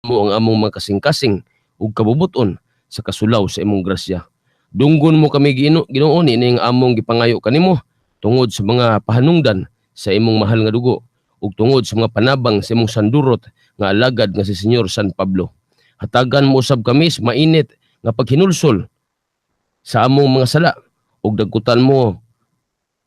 Mo ang among mga kasing-kasing ug kabubuton sa kasulaw sa imong grasya. Dunggon mo kami, Ginoo, niining among gipangayo kanimo tungod sa mga pahanungdan sa imong mahal nga dugo ug tungod sa mga panabang sa imong sandurot nga alagad nga si Senyor San Pablo. Hatagan mo usab kami sa mainit nga paghinulsol sa among mga sala ug dagkutan mo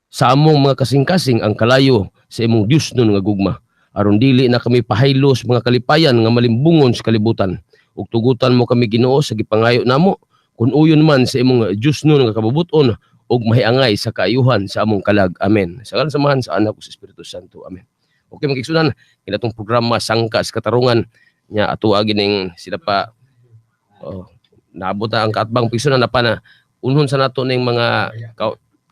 sa among mga kasing-kasing ang kalayo sa imong Diosnon nga gugma aron dili na kami pahaylo sa mga kalipayan nga malimbungon sa kalibutan. Ug tugutan mo kami, Ginoo, sa gipangayo namo kun uyon man sa imong Diosnon nga kabubuton ug mahiangay sa kaayuhan sa among kalag. Amen. Sa ngalan sa Amahan, sa Anak ug sa Espiritu Santo. Amen. Okay, mga kaigsuonan, kinatong programa Sangka sa Katarungan nya ato ning sila pa, oh, naabot na ang kaatbang pigsunan na pa na unhon sa nato ning mga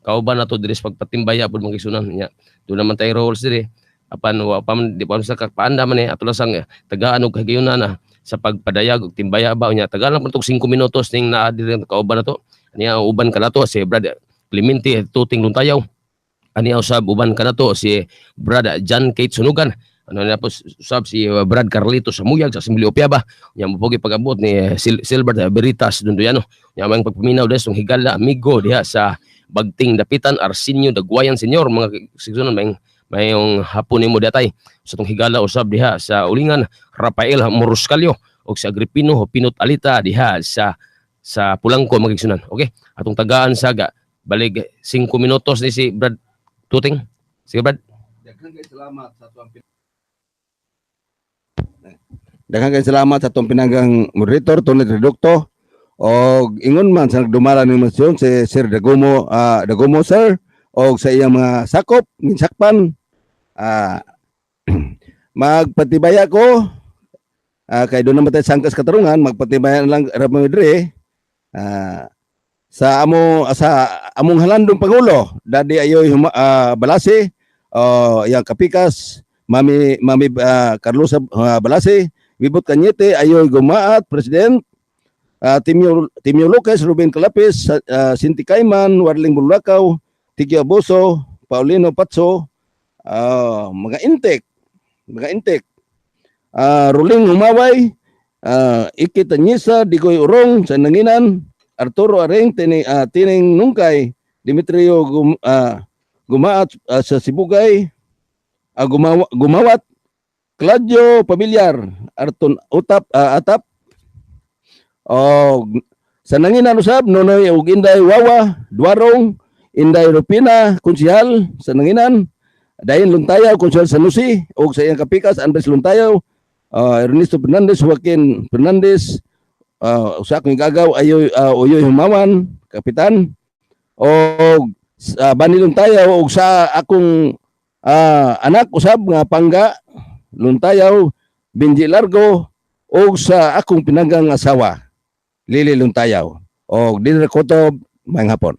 kauban nato diri sa pagpatimbaya pud, mga kaigsuonan. Nya doon naman tayo roles diri, apan wa pa man, di pa man sa kapaanda man eh, ato lang sang tagaan og kahigayunan na sa pagpadayag og timbaya ba. Nya tagaan lang pud 5 minutos ning naa diri ang kauban nato. Niya uban kanato si Brad Clemente Tuting Luntayaw. Ani usab uban kanato si Brad John Kate Sunugan. Ano na po usab si Brad Carlito Samuyag sa Assembly of Yaba. Nya mo pogi pag-abot ni Silbert Veritas Dunduyano. Nya ang pagpaminaw des higala amigo diha sa Bagting Dapitan, Arsenio Dagwayan Senior, mga kaigsuonan, mayong hapon nimo datay. Sa tong higala usab diha sa Ulingan, Rafael Moroscalio, ug si Agripino Pinot Alita diha sa Pulangko, mga kaigsuonan. Okay, atong tagaan saga balig 5 minutos ni si Brad Tuting. Sige, Brad. Daghan kay salamat sa atong pinanggang moderator Tony Reducto og ingon man sa nagdumala ning motion si Sir Dagomo, Dagomo sir, og sa iyang mga sakop ning sakpan. Magpatibaya ko kay doon naman tayo sangkas katarungan, magpatibaya na lang ra mo diri sa among halandong pangulo Daddy Ayoy Balasi, iyang kapikas Mami Carlosa Balasi, Bibot Cañete, Ayoy Gumaat, President, Timio Lucas, Ruben Calapis, Sinti Cayman, Warling Bulakaw, Tiki Abuso, Paulino Patso, mga intek, Ruling Humaway, Iki Tanyisa, Digoy Urong, sa Nanginan, Arturo Areng, Tining Nungkay, Dimitrio Gumaat sa Sibugay, Gumawat, Claudio Pamilyar, Arton Utap, Atap, og sa Nanginan usab, Nonoy ug Inday Wawa, Duarong, Inday Rupina, Konsihal sa Nanginan, Dayin Luntayaw, Konsihal Sanusi, ug sa iyang kapikas, Andres Luntayaw, Ernesto Fernandez, Joaquin Fernandez, usa akong gagaw, Ayoy, Uyoy Humawan, Kapitan, og Bani Luntayaw, ug sa akong anak usab nga Pangga Luntayaw, Benji Largo, ug sa akong pinanggang asawa, Lili Luntayaw. Og dinhi kutob, maayong hapon.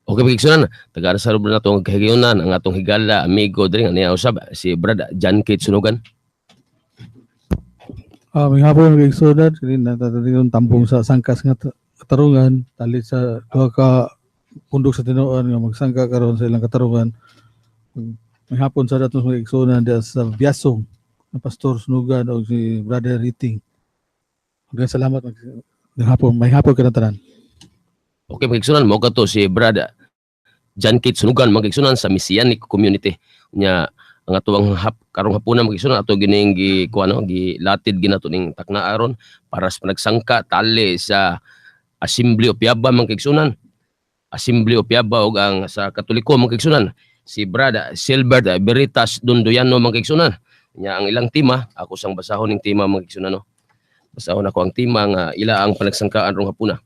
Okay, pagigsunan, tagaan sa na atong kahigayunan ang atong higala amigo diri nga niya usab si Brad John Kate Sunugan. May hapon, mga kaigsuonan, kini yung tambong sa sangkas nga katarungan talit sa duha ka pundok sa tinuod nga magsangka karon sa ilang katarungan. May hapon sa datong mga kaigsuonan diha sa Biasong na Pastor Sunugan o si Brother Riting. Maraming salamat. May hapon, may hapon ka tanan. Okay, mga kaigsuonan, mao kato si Brad John Kate Sunugan, mga kaigsuonan, sa Messianic Community. Nya ang atuang karong hapunan, mga kaigsuonan, ato gining gi kuano, gilatid ginato ning takna aron para sa panagsangka tali sa Assembly of Yaba, mga kaigsuonan. Assembly of Yaba ug ang sa Katoliko, mga kaigsuonan, si Brad Silbert Veritas Dondoyano, mga kaigsuonan. Nya ang ilang tema, ako sang basahon ning tema, mga kaigsuonan, no. Basahon ako ang tema nga ila ang panagsangkaan rong hapuna.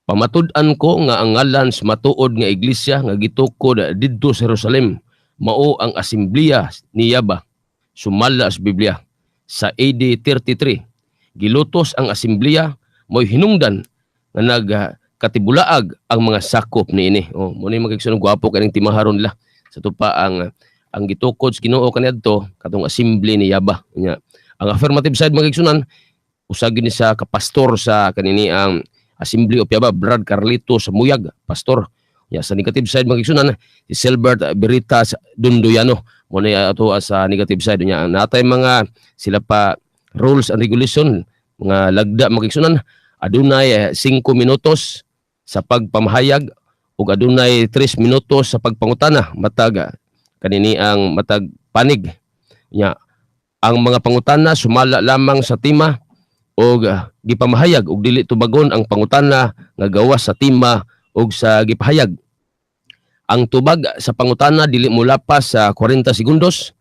Pamatud-an ko nga ang ngalan sa matuod nga iglesia nga gitukod didto sa Jerusalem mao ang Asembleya ni Yaba sumala sa Biblia. Sa AD 33 gilutos ang asembleya, mo'y hinungdan nga nagkatibulaag ang mga sakop niini. Oh, mo ni, mga kaigsuonan, gwapo kaning timaharon nila. Sa tupa ang gitukod sa Ginoo kaniadto katong assembly ni Yaba. Nya ang affirmative side, mga kaigsuonan, usa gyud ni sa kapastor sa kanini ang Assembly of Yaba, Brad Carlito Samuyag, pastor. Ya, sa negative side, mga kaigsuonan, si Silbert Veritas Dunduyano. Mo na ato sa negative side niya. Natay mga sila pa Rules and regulation, mga lagda, mga kaigsunan, adunay 5 minutos sa pagpamahayag ug adunay 3 minutos sa pagpangutana matag kanini ang matag panig. Nya ang mga pangutana sumala lamang sa tema og gipamahayag ug dili tubagon ang pangutana nga gawas sa tema ug sa gipahayag. Ang tubag sa pangutana dili molapas sa 40 segundos.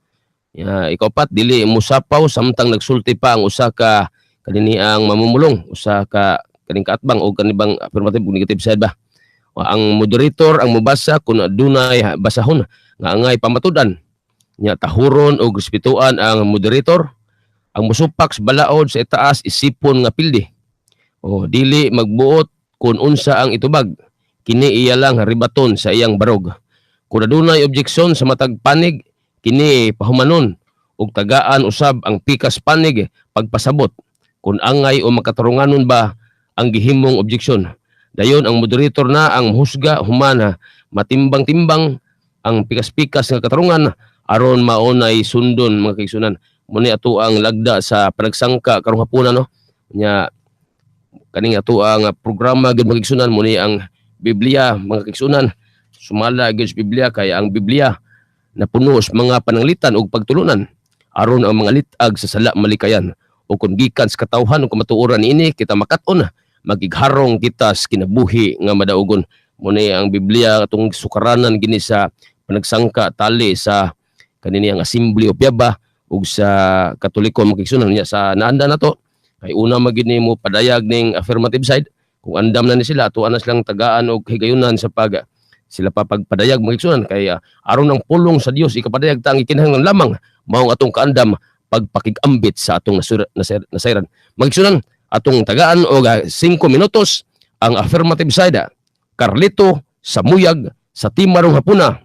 Ya, ikaupat, dili mosapaw samtang nagsulti pa ang usa ka kanini ang mamumulong, usa ka kaning kaatbang o kanibang affirmative ug negative side ba. Ang moderator ang mobasa kung adunay basahon nga angay pamatud-an. Nya tahuron og respetuan ang moderator. Ang musupak sa balaod sa itaas isipon nga pildi. O dili magbuot kung unsa ang itubag. Kini iya lang ribaton sa iyang barog. Kung adunay objeksyon sa matag panig, kini pahumanon ug tagaan usab ang pikas panig pagpasabot kung angay o makatarunganon ba ang gihimong objeksyon. Dayon ang moderator na ang husga human matimbang-timbang ang pikas-pikas nga katarungan aron maunay sundon, mga kaigsunan. Muni ato ang lagda sa panagsangka karong hapuna, no. Nya kaning ato ang programa gyud, mga kaigsunan, muni ang Biblia, mga kaigsunan. Sumala gyud sa Biblia kay ang Biblia napuno sa mga pananglitan ug pagtulunan aron ang mga lit-ag sa sala malikayan, o kung gikan sa katawhan ug kamatuoran niini kita makat-on, magigharong kita sa kinabuhi nga madaugon. Muni ang Biblia atong sukaranan gini sa panagsangka tali sa kanini ang Assembly of Yaba ug sa Katoliko, mga kaigsunan. Nya sa naanda nato kay una magini mo padayag ning affirmative side. Kung andam na ni sila, ato na silang tagaan og higayunan sa pag sila pa pagpadayag, mga kaigsunan, kay aron ang pulong sa Dios ikapadayag ta, ang ikinahanglan lamang mao ang atong kaandam pagpakigambit sa atong nasayran. Mga kaigsunan, atong tagaan og 5 minutos ang affirmative side. Carlito Samuyag sa Timarong Hapuna.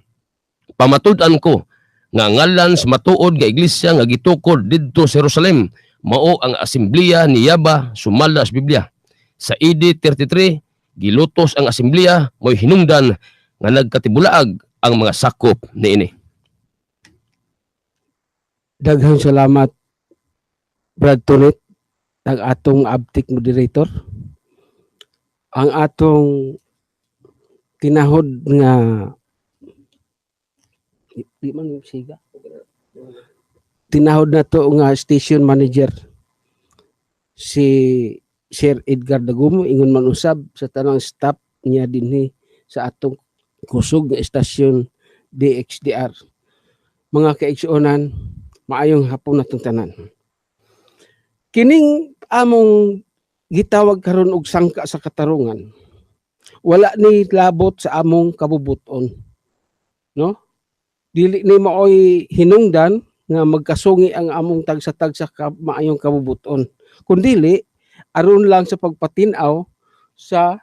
Pamatud-an ko nga ngalan sa matuod nga iglesia nga gitukod didto sa Jerusalem mao ang Asembleya ni Yaba sumala sa Biblia. Sa AD 33 gilutos ang asembleya, mo'y hinungdan nga nagkatibulaag ang mga sakop niini. Daghang salamat, Brad Tunit, ang atong abtik moderator. Ang atong tinahod nga di man siga. Tinahod na to nga station manager, si Sir Edgar Dagumo, ingon man usab sa tanang staff niya dinhi sa atong kusog nga estasyon DXDR. Mga kaigsuonan, maayong hapon natong tanan. Kining among gitawag karon og sangka sa katarungan, wala ni labot sa among kabubuton. No? Dili ni maoy hinungdan nga magkasungi ang among tagsa-tagsa ka maayong kabubuton. Kundili aron lang sa pagpatin-aw sa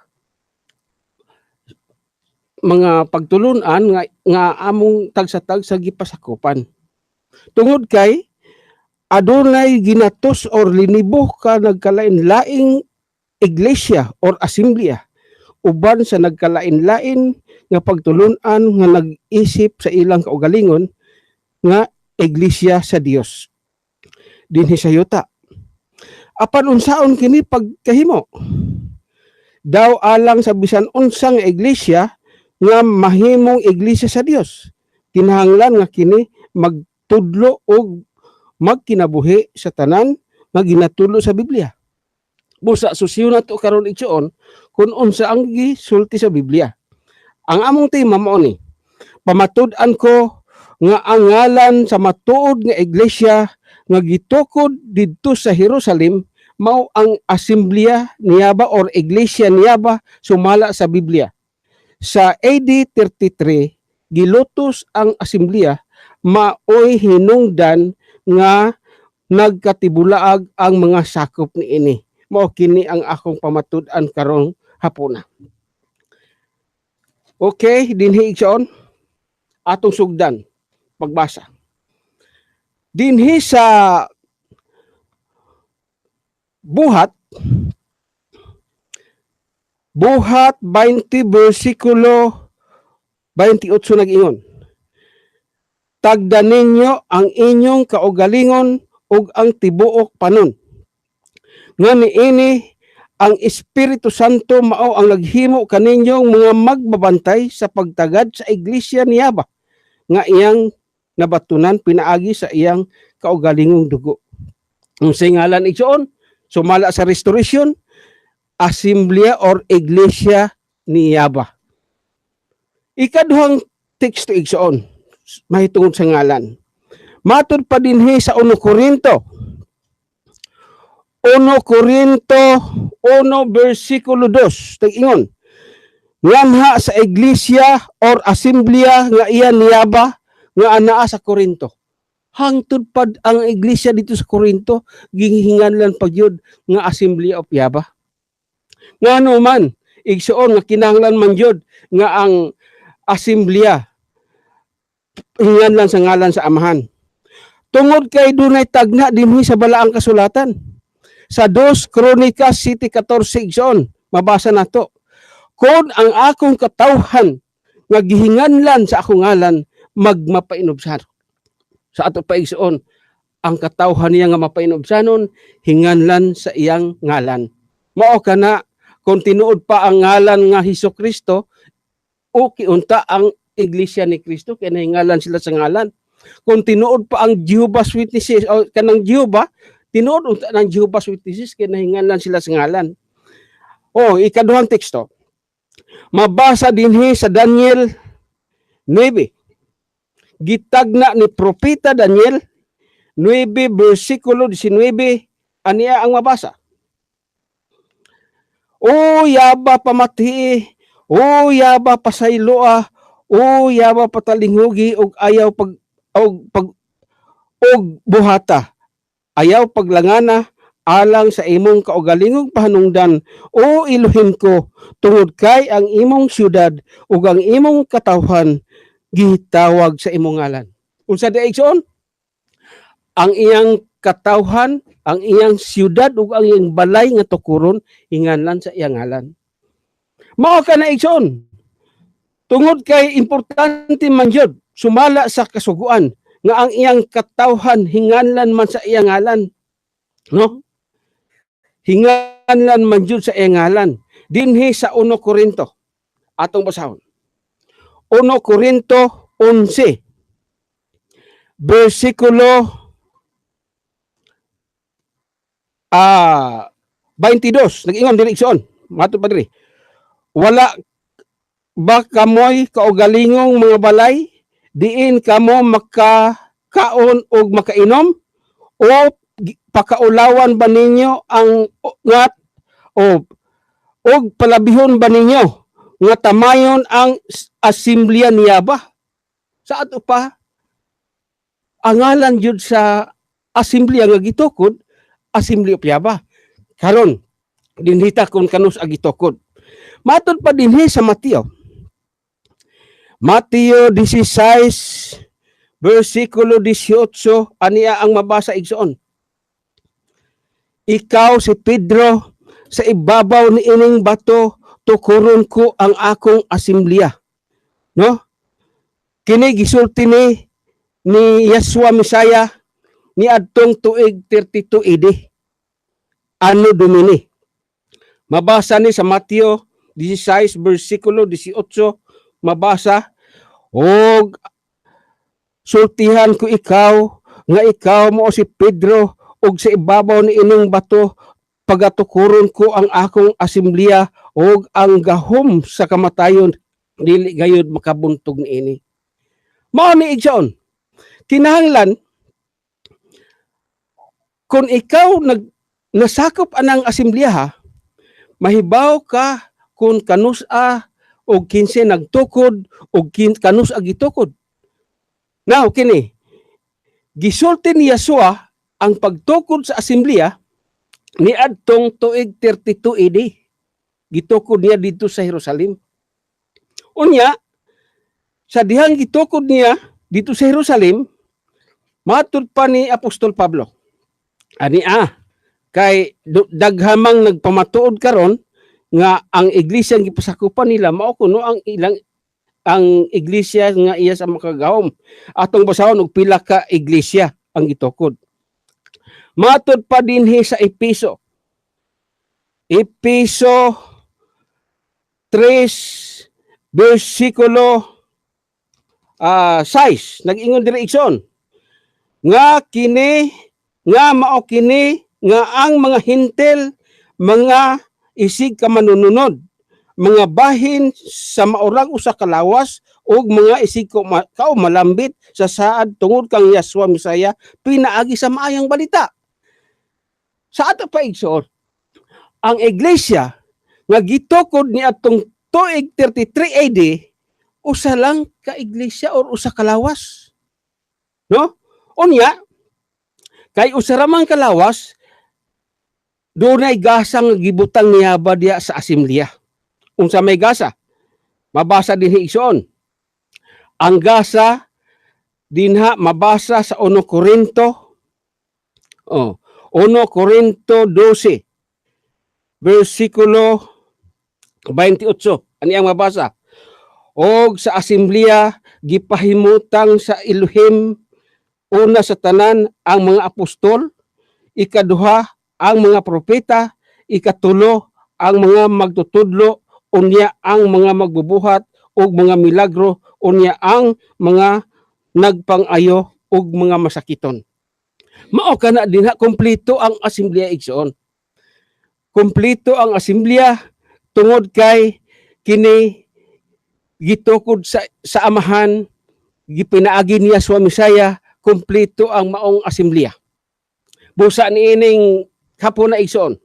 mga pagtulunan nga among tagsa-tagsa gipasakupan. Tungod kay adunay ginatos or linibo ka nagkalain-laing iglesia or asembleya uban sa nagkalain-lain nga pagtulunan nga nag-isip sa ilang kaugalingon nga iglesia sa Dios dinhi sa yuta. Apan unsaon kini pagkahimo? Daw alang sa bisan unsang iglesia nga mahimong iglesia sa Dios, kinahanglan nga kini magtudlo og magkinabuhi sa tanan nga ginatudlo sa Biblia. Busa susiyo na to karon, igsuon, kung unsa ang gisulti sa Biblia. Ang among tema mao ni pamatud-an ko nga ang ngalan sa matuod nga iglesia nga gitukod didto sa Jerusalem mao ang Asembleya Niyaba or Iglesia Niyaba sumala sa Biblia. Sa AD 33 gilutos ang asembleya, maoy hinungdan nga nagkatibulaag ang mga sakop niini. Mao kini ang akong pamatud-an karong hapuna. Okay, dinhi, igsoon, atong sugdan pagbasa. Dinhi sa Buhat 20 versikulo 28 nag-ingon: "Tagda ninyo ang inyong kaugalingon ug ang tibuok panon." Nga niini ang Espiritu Santo mao ang naghimo kaninyong mga magbabantay sa pagtagad sa iglesia niyaba nga iyang nabatunan pinaagi sa iyang kaugalingong dugo. Ang singalan, igsoon, sumala sa restoration, Assemblea or Iglesia ni Yaba. Ikaduhang teksto, igsoon, mahitungod sa ngalan. Matud pa dinhi sa 1 Korinto. 1 Korinto 1 versikulo 2 tag-ingon nganha sa iglesia or assemblea nga iya niyaba nga anaa sa Korinto. Hangtod pad ang iglesia dito sa Korinto gihinganlan pa gyud nga Assembly of Yaba. Ngano man, igsoon, nga kinahanglan man gyud nga ang assemblea hinganlan sa ngalan sa Amahan? Tungod kay dunay tagna dinhi sa Balaang Kasulatan. Sa 2 Kronika 7:14, igsoon, mabasa nato. "Kung ang akong katawhan nga gihinganlan sa akong ngalan magmapainubsan." Sa ato pa, igsoon, ang katawhan niya nga mapainubsanon hinganlan sa iyang ngalan. Mao kana kung tinuod pa ang ngalan nga Hesus Kristo, okay unta ang Iglesia ni Kristo kay nahingalan sila sa ngalan. Kung tinuod pa ang Jehovah's Witnesses o kanang Jehovah, tinuod unta ng Jehovah's Witnesses kay nahingalan sila sa ngalan. Oh, ikaduhang teksto. Mabasa dinhi sa Daniel 9. Gitagna ni Propeta Daniel 9 versikulo 19, aniya ang mabasa. "O Yaba, pamatii, o Yaba, pasayloa, o Yaba, patalinghugi og ayaw pag og pag og buhata. Ayaw paglangana alang sa imong kaugalingong pahanungdan, o Elohim ko, tungod kay ang imong syudad ug ang imong katawhan gitawag sa imong ngalan." Unsa di, igsoon? Ang iyang katawhan, ang iyang syudad ug ang iyang balay nga tukuron hinganlan sa iyang ngalan. Mao ka na, igsoon. Tungod kay importante man jud sumala sa kasuguan nga ang iyang katawhan hinganlan man sa iyang ngalan. No? Hinganlan man jud sa iyang ngalan. Dinhi sa 1 Korinto atong basahon. 1 Korinto 11 versikulo 22, nag-ingon diri, igsoon, matud pa diri, "Wala ba kamoy kaugalingong mga balay diin kamo makakaon og makainom? O pakaulawan ba ninyo ang ngat o og palabihon ba ninyo nga tamayon ang asimblya niya ba?" Sa ato pa, ang ngalan jud sa asimblya nga gitukod, Assembly of Yaba. Karon dinhita kung kanus ang gitukod. Matod pa dinhi sa Mateo. Mateo 16 versikulo 18, aniya ang mabasa, igsoon. "Ikaw si Pedro, sa ibabaw ni ining bato tukuron ko ang akong asimblya." No? Kini gisulti ni Yeshua Mesaya ni adtong tuig 32 AD. Anno Domini. Mabasa ni sa Mateo 16 versikulo 18, mabasa, "Og sultihan ko ikaw nga ikaw mo si Pedro ug sa ibabaw ni ining bato pagatukuron ko ang akong asimblya ug ang gahom sa kamatayon dili gayud makabuntog niini." Mao ni, igsoon, kinahanglan kung ikaw nasakop anang asimblya, mahibaw ka kung kanus-a og kinsa nagtukod og kanus-a gitukod. Now kini gisulti ni Yeshua ang pagtukod sa asimblya ni adtong tuig 32 AD. Gitukod niya dito sa Jerusalem. Unya, sa dihang gitukod niya dito sa Jerusalem, matud pa ni Apostol Pablo. Ani kay daghamang nagpamatuod karon nga ang iglesia nga gipasakupan nila mao kuno ang ilang ang iglesia nga iya sa Makagagahom. Atong basahon og pila ka iglesia ang gitukod. Matud pa dinhi sa Epeso. Epeso 3 versikulo 6, nag-ingon diri, igsoon, nga kini nga mao kini nga ang mga Hentil mga isig ka manununod, mga bahin sa maurag usa ka lawas ug mga isig kao malambit sa saad tungod kang Yahshua Mesaya pinaagi sa maayong balita. Sa ato pa, igsoon, ang iglesia nga gitukod ni atong tuig 33 AD, usa lang ka iglesia or usa ka lawas, no? Unya kay usa ra man ka lawas, dunay gasa nga gibutang niya ba diya sa asemblea. Unsa may gasa? Mabasa dinhi, igsoon. Ang gasa dinha mabasa sa 1 Korinto, oh, 1 Korinto 12 versikulo 28. Ani ang mabasa? Og sa asemblea gipahimutang sa Elohim una sa tanan ang mga apostol, ikaduha ang mga propeta, ikatulo ang mga magtutudlo, unya ang mga magbubuhat og mga milagro, unya ang mga nagpangayo og mga masakiton. Mao kana dinha kompleto ang asemblea, igsoon. Kompleto ang asemblea tungod kay kini gitukod sa Amahan, gipinaagi niya sa Mesaya, kompleto ang maong asemblea. Busa ni ining hapon na, igsoon,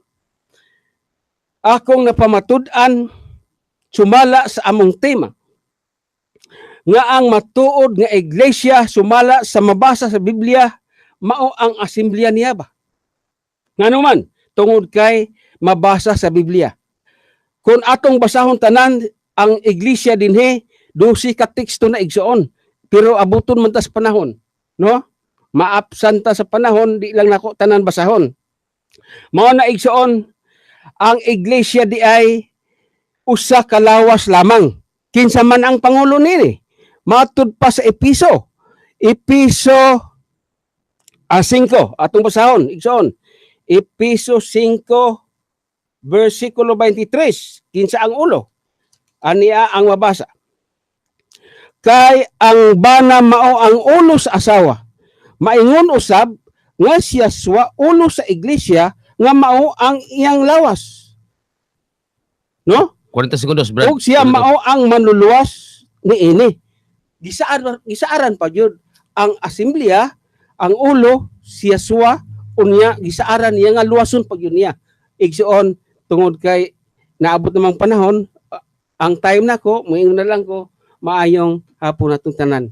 akong napamatud-an sumala sa among tema nga ang matuod nga iglesia sumala sa mabasa sa Biblia mao ang asemblea niya ba. Ngano man? Tungod kay mabasa sa Biblia. Kung atong basahon tanan ang iglesia dinhi, 12 ka teksto na, igsoon. Pero abuton man ta sa panahon, no? Maapsan ta sa panahon, di lang nako tanan basahon. Mao na, igsoon, ang iglesia di ay usa ka lawas lamang. Kinsa man ang pangulo nini? Matud pa sa Episo. Episo 5, atong basahon, igsoon. Episo 5 versikulo 23, kinsa ang ulo? Ania ang mabasa? Kay ang bana mao ang ulo sa asawa. Maingon usab nga si Yahshua ulo sa iglesia nga mao ang iyang lawas. No? 40 segundos, Brad. Ug siya mao ang manluluwas niini. Gisaaran pa gyud ang asemblea, ang ulo si Yahshua, unya gisaaran niya nga luwason pa gyud niya. Igsoon, tungod kay naabot namang panahon, ang time nako, moingon na lang ko, maayong hapon natong tanan.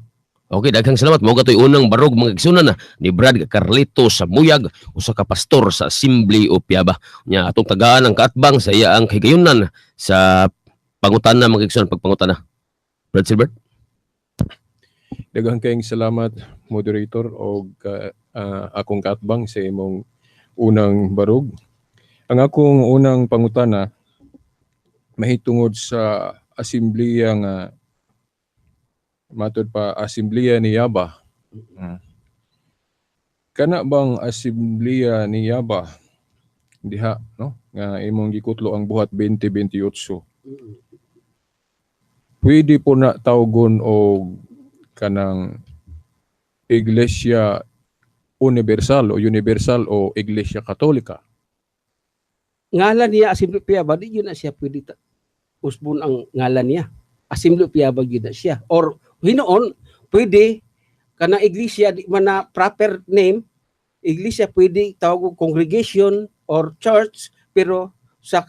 Okay, daghang salamat. Mao gatoy unang barog, mga igsunan, na ni Brad Carlito sa Muyag, usa ka pastor sa Assembly of Yaba. Nya atong tagaan ang kaatbang sa iya ang kahigayunan sa pangutana, mga igsunan, pagpangutana. Brad Silbert. Daghang kayong salamat, moderator, og akong kaatbang sa imong unang barog. Ang akong unang pangutana mahitungod sa asembleya nga matud pa asembleya ni Yaba. Kana bang asembleya ni Yaba diha, no, nga imong gikutlo ang Buhat 20:28, pwede po na tawgon og kanang Iglesia Universal o Universal o Iglesia Katolika? Ngalan niya Assembly of Yaba, di yun na siya pwede usbon ang ngalan niya. Assembly of Yaba gyud na siya. Or hinuon pwede kanang iglesia, di man na proper name iglesia, pwede tawag og congregation or church, pero sa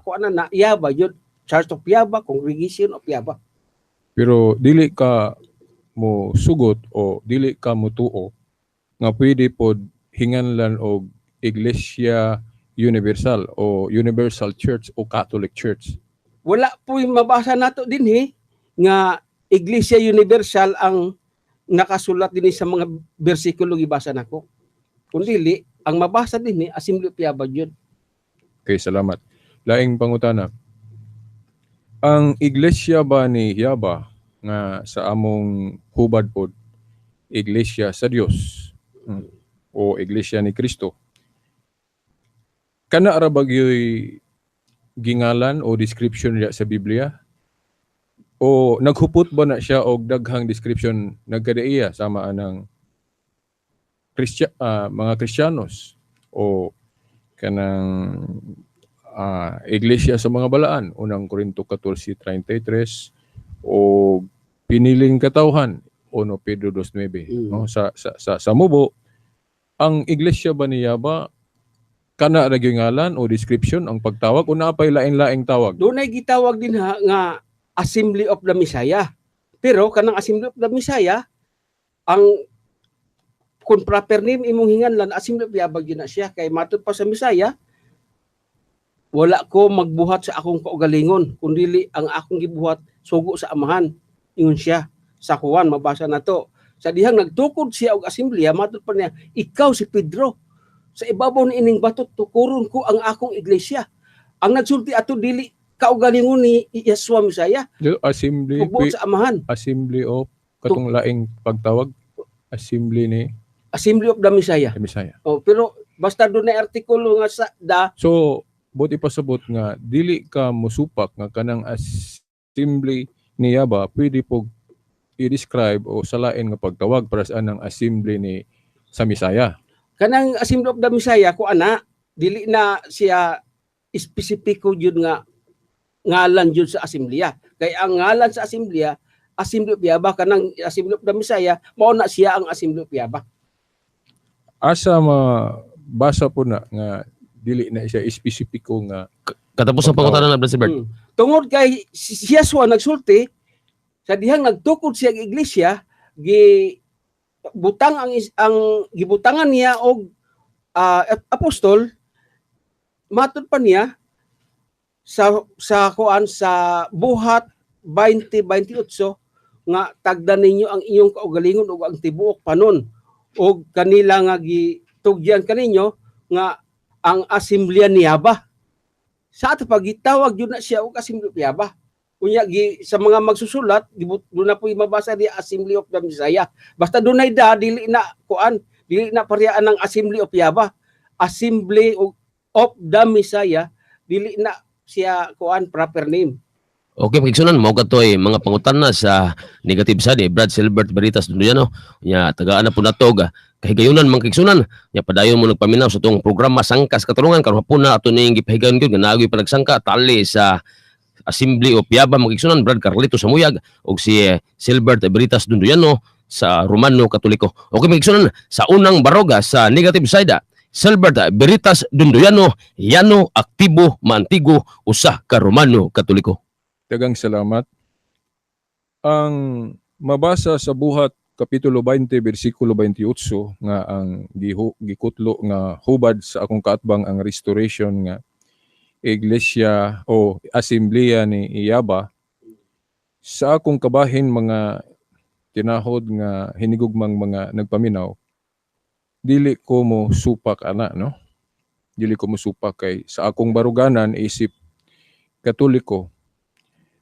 kuan na Yaba yun, Church of Yaba, Congregation of Yaba. Pero dili ka mo sugot o dili ka mo tuo nga pwede pod hinganlan og Iglesia Universal o Universal Church o Catholic Church? Wala po yung mabasa nato dinhi nga Iglesia Universal ang nakasulat dinhi sa mga bersikulo gibasa nako. Kung dili, ang mabasa dinhi Assembly of Yaba yun. Okay, salamat. Laing pangutana. Ang iglesia ba ni Yaba nga sa among hubad pod Iglesia sa Dios o Iglesia ni Kristo, kana ra ba gyoy gingalan o description niya sa Biblia? O naghupot ba na siya og daghang description nagkadaiya sama anang mga Kristiyanos o kanang iglesia sa mga balaan, Unang Korinto 14:33, o piniling katawhan, 1 Pedro 2:9, no? Sa mubo, ang iglesia ba niya ba kana ra gyud ngalan o description ang pagtawag o naa pay lain-laing tawag? Dunay gitawag din ha nga Assembly of the Messiah. Pero kanang Assembly of the Messiah, ang kung proper name imong hinganlan, Assembly of Yaba gyud na siya, kay matud pa sa Messiah, "Wala ko magbuhat sa akong kaugalingon kundili ang akong gibuhat sugo sa Amahan," ingon siya sa Juan. Mabasa na to sa dihang nagtukod siya og assembly. Matud pa niya, "Ikaw si Pedro, sa ibabaw ni ining bato tukuron ko ang akong iglesia." Ang nagsulti ato dili kaugalingon ni Yeshua Messiah, Assembly pugbuot sa Amahan. Assembly of katong laing pagtawag, assembly ni Assembly of the Messiah. The Messiah. Oh, pero basta doon na artikulo nga sa da. So buot ipasabot nga dili ka musupak nga kanang assembly niya ba pwede po i-describe o salain nga pagtawag para sa anang assembly ni sa Messiah? Kanang Assembly of the Messiah ko ana, dili na siya espesipiko jud nga ngalan jud sa asembleya, kay ang ngalan sa asembleya, Assembly of Yaba. Kanang Assembly of the Messiah, mao na siya ang Assembly of Yaba. Asa mabasa po na nga dili na siya espesipiko nga Katapos ang pangutana na, Brad Silbert. Tungod kay si Yeshua nagsulti sa dihang nagtukod siya ang iglesia, gi butang ang gibutangan niya og apostol. Matud pa niya sa kuan, sa Buhat 20:28 nga tagda ninyo ang inyong kaugalingon ug ang tibuok panon ug kanila nga gitugyan kaninyo nga ang asembleya niya ba. Sa ato pagitawag yun na siya og Assembly of Yaba. Unya gi sa mga magsusulat, doon na po mabasa di Assembly of the Messiah. Basta dunay da, dili na kuan, dili na parehas ng Assembly of Yaba. Assembly of the Messiah, dili na siya kuan, proper name. Okay, pagigsunan, mao katoy mga pangutana sa negative side ni Brad Silbert Veritas Dunduyano. Nya tagaan na po nato og kahigayunan, mga kaigsunan. Nya padayon mo nagpaminaw sa atong programa Sangkas Katarungan karon hapon na ato ning gipahigayon gyud nga naagoy panagsangka tali sa Assembly of Yaba, mga kaigsunan, Brad Carlito Samuyag ug si Silbert Veritas Dunduyano sa Romano Katoliko. Okay, mga kaigsunan, sa unang baroga sa negative side, Silbert Veritas Dunduyano, yano, aktibo, maantigo, usa ka Romano Katoliko. Daghang salamat. Ang mabasa sa Buhat kapitulo 20 bersikulo 28 nga ang gikutlo nga hubad sa akong kaatbang ang restoration nga iglesia o asembleya ni Iyaba, sa akong kabahin, mga tinahod nga hinigugmang mga nagpaminaw, dili ko mo supak ana, no? Dili ko mo supak kay sa akong baruganan isip Katoliko,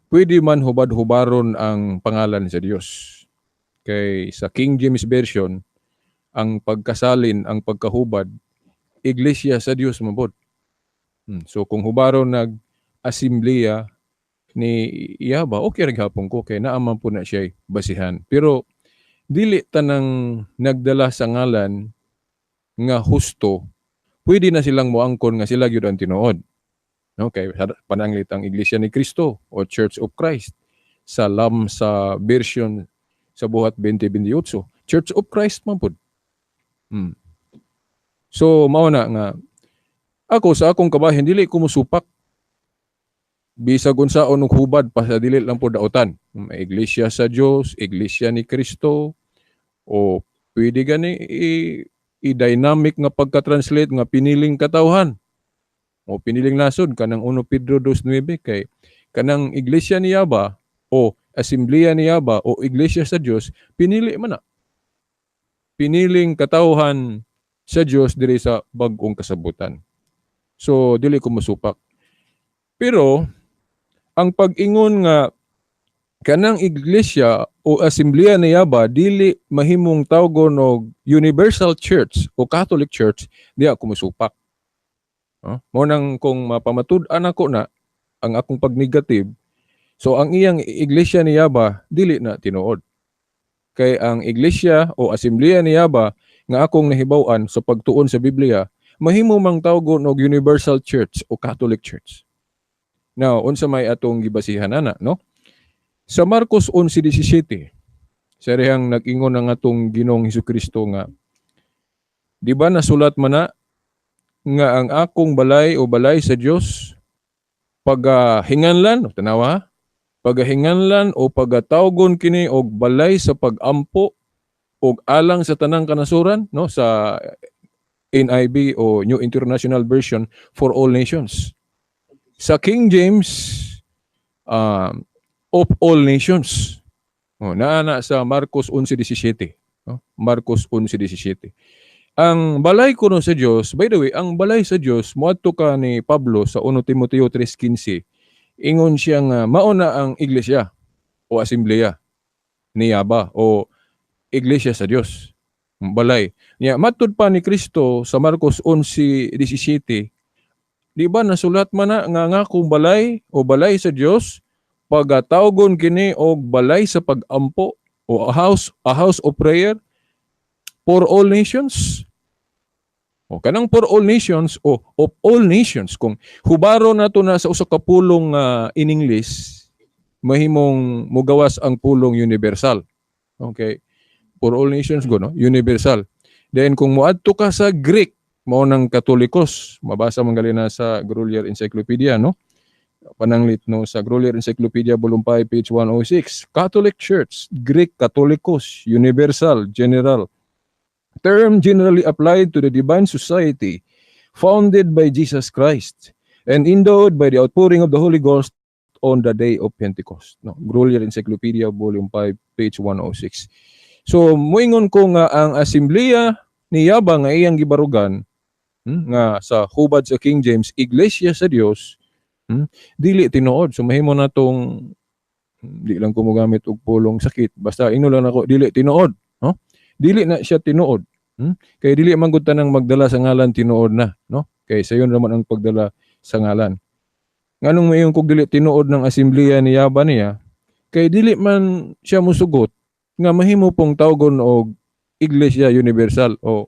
pwede man hubad-hubaron ang pangalan sa Dios. Kay sa King James Version, ang pagkasalin, ang pagkahubad, iglesia sa Dios man pod. So kung hubaron nag asembleya ni Iyaba, okay ra gihapon ko kay naa man po na siya basihan. Pero dili tanang nagdala sa ngalan nga husto, pwede na silang moangkon nga sila gyud ang tinuod. No, kay pananglit ang Iglesia ni Cristo o Church of Christ sa lam sa version sa Buhat 20:28, Church of Christ man pud. So mao na nga ako sa akong kabahin dili ko mosupak bisag unsaon og hubad pa sa dili lang po daotan. Iglesia sa Dios, Iglesia ni Kristo, o pwede gani i-dynamic nga pagka-translate nga piniling katawhan o piniling nasod, kanang 1 Pedro 2:9, kay kanang iglesia niya ba o asembleya niya ba o iglesia sa Dios, pinili man na, piniling katawhan sa Dios diri sa bag-ong kasabutan. So dili ko mosupak. Pero ang pag-ingon nga kanang iglesia o asembleya niya ba dili mahimong tawgon og Universal Church o Catholic Church, di ako mosupak. No? Mo nang kung mapamatud-an ako na Ang akong pag-negative, so ang iyang Iglesia ni Yaba dili na tinuod. Kay ang iglesia o asembleya ni Yaba nga akong nahibaw-an sa pagtuon sa Biblia, mahimo mang tawgon og Universal Church o Catholic Church. Now, unsa may atong gibasihan ana, no? Sa Marcos 11:17, sa rehang nag-ingon ang atong Ginoong Hesukristo nga, "Di ba nasulat man na nga ang akong balay o balay sa Dios pagahinganlan," tanawa, "pagahinganlan o pagatawgon kini og balay sa pagampo og alang sa tanang kanasuran," no, sa NIV o New International Version, "for all nations." Sa King James, "of all nations." Oh, naa na sa Marcos 11:17, no? Marcos 11:17. Ang balay kuno sa Dios, by the way, ang balay sa Dios moadto ka ni Pablo sa 1 Timoteo 3:15. Ingon siya nga mao na ang iglesia o asembleya ni Yaba o iglesia sa Dios. Balay. Nya matud pa ni Kristo sa Marcos 11:17, di ba nasulat man na nga nga kung balay o balay sa Dios pagatawgon kini og balay sa pagampo o a house of prayer for all nations? O kanang "for all nations" o "of all nations," kung hubaro nato na sa usa ka pulong in English, mahimong mugawas ang pulong "universal." Okay. "For all nations" go, no? Universal. Then kung moadto ka sa Greek, mao nang Katolikos, mabasa man gali na sa Grolier Encyclopedia, no? Pananglit, no, sa Grolier Encyclopedia, Volume 5, page 106. Catholic Church, Greek Katolikos, universal, general. Term generally applied to the divine society founded by Jesus Christ and endowed by the outpouring of the Holy Ghost on the day of Pentecost. No, Grolier Encyclopedia, Volume 5, page 106. So, muingon ko nga ang asembleya ni Yaba nga iyang gibarugan, nga sa hubad sa King James, Iglesia sa Dios, dili tinuod. So mahimo na tong di lang ko mogamit og pulong sakit, basta ingnon lang ako, dili tinuod, no? Dili na siya tinuod. Kay dili man gud tanang magdala sa ngalan tinuod na, no? Kay sayon naman ang pagdala sa ngalan. Nganong mayon kog dili tinuod ng asembleya ni Yaba niya? Kay dili man siya musugot nga mahimo pong tawgon og Iglesia Universal o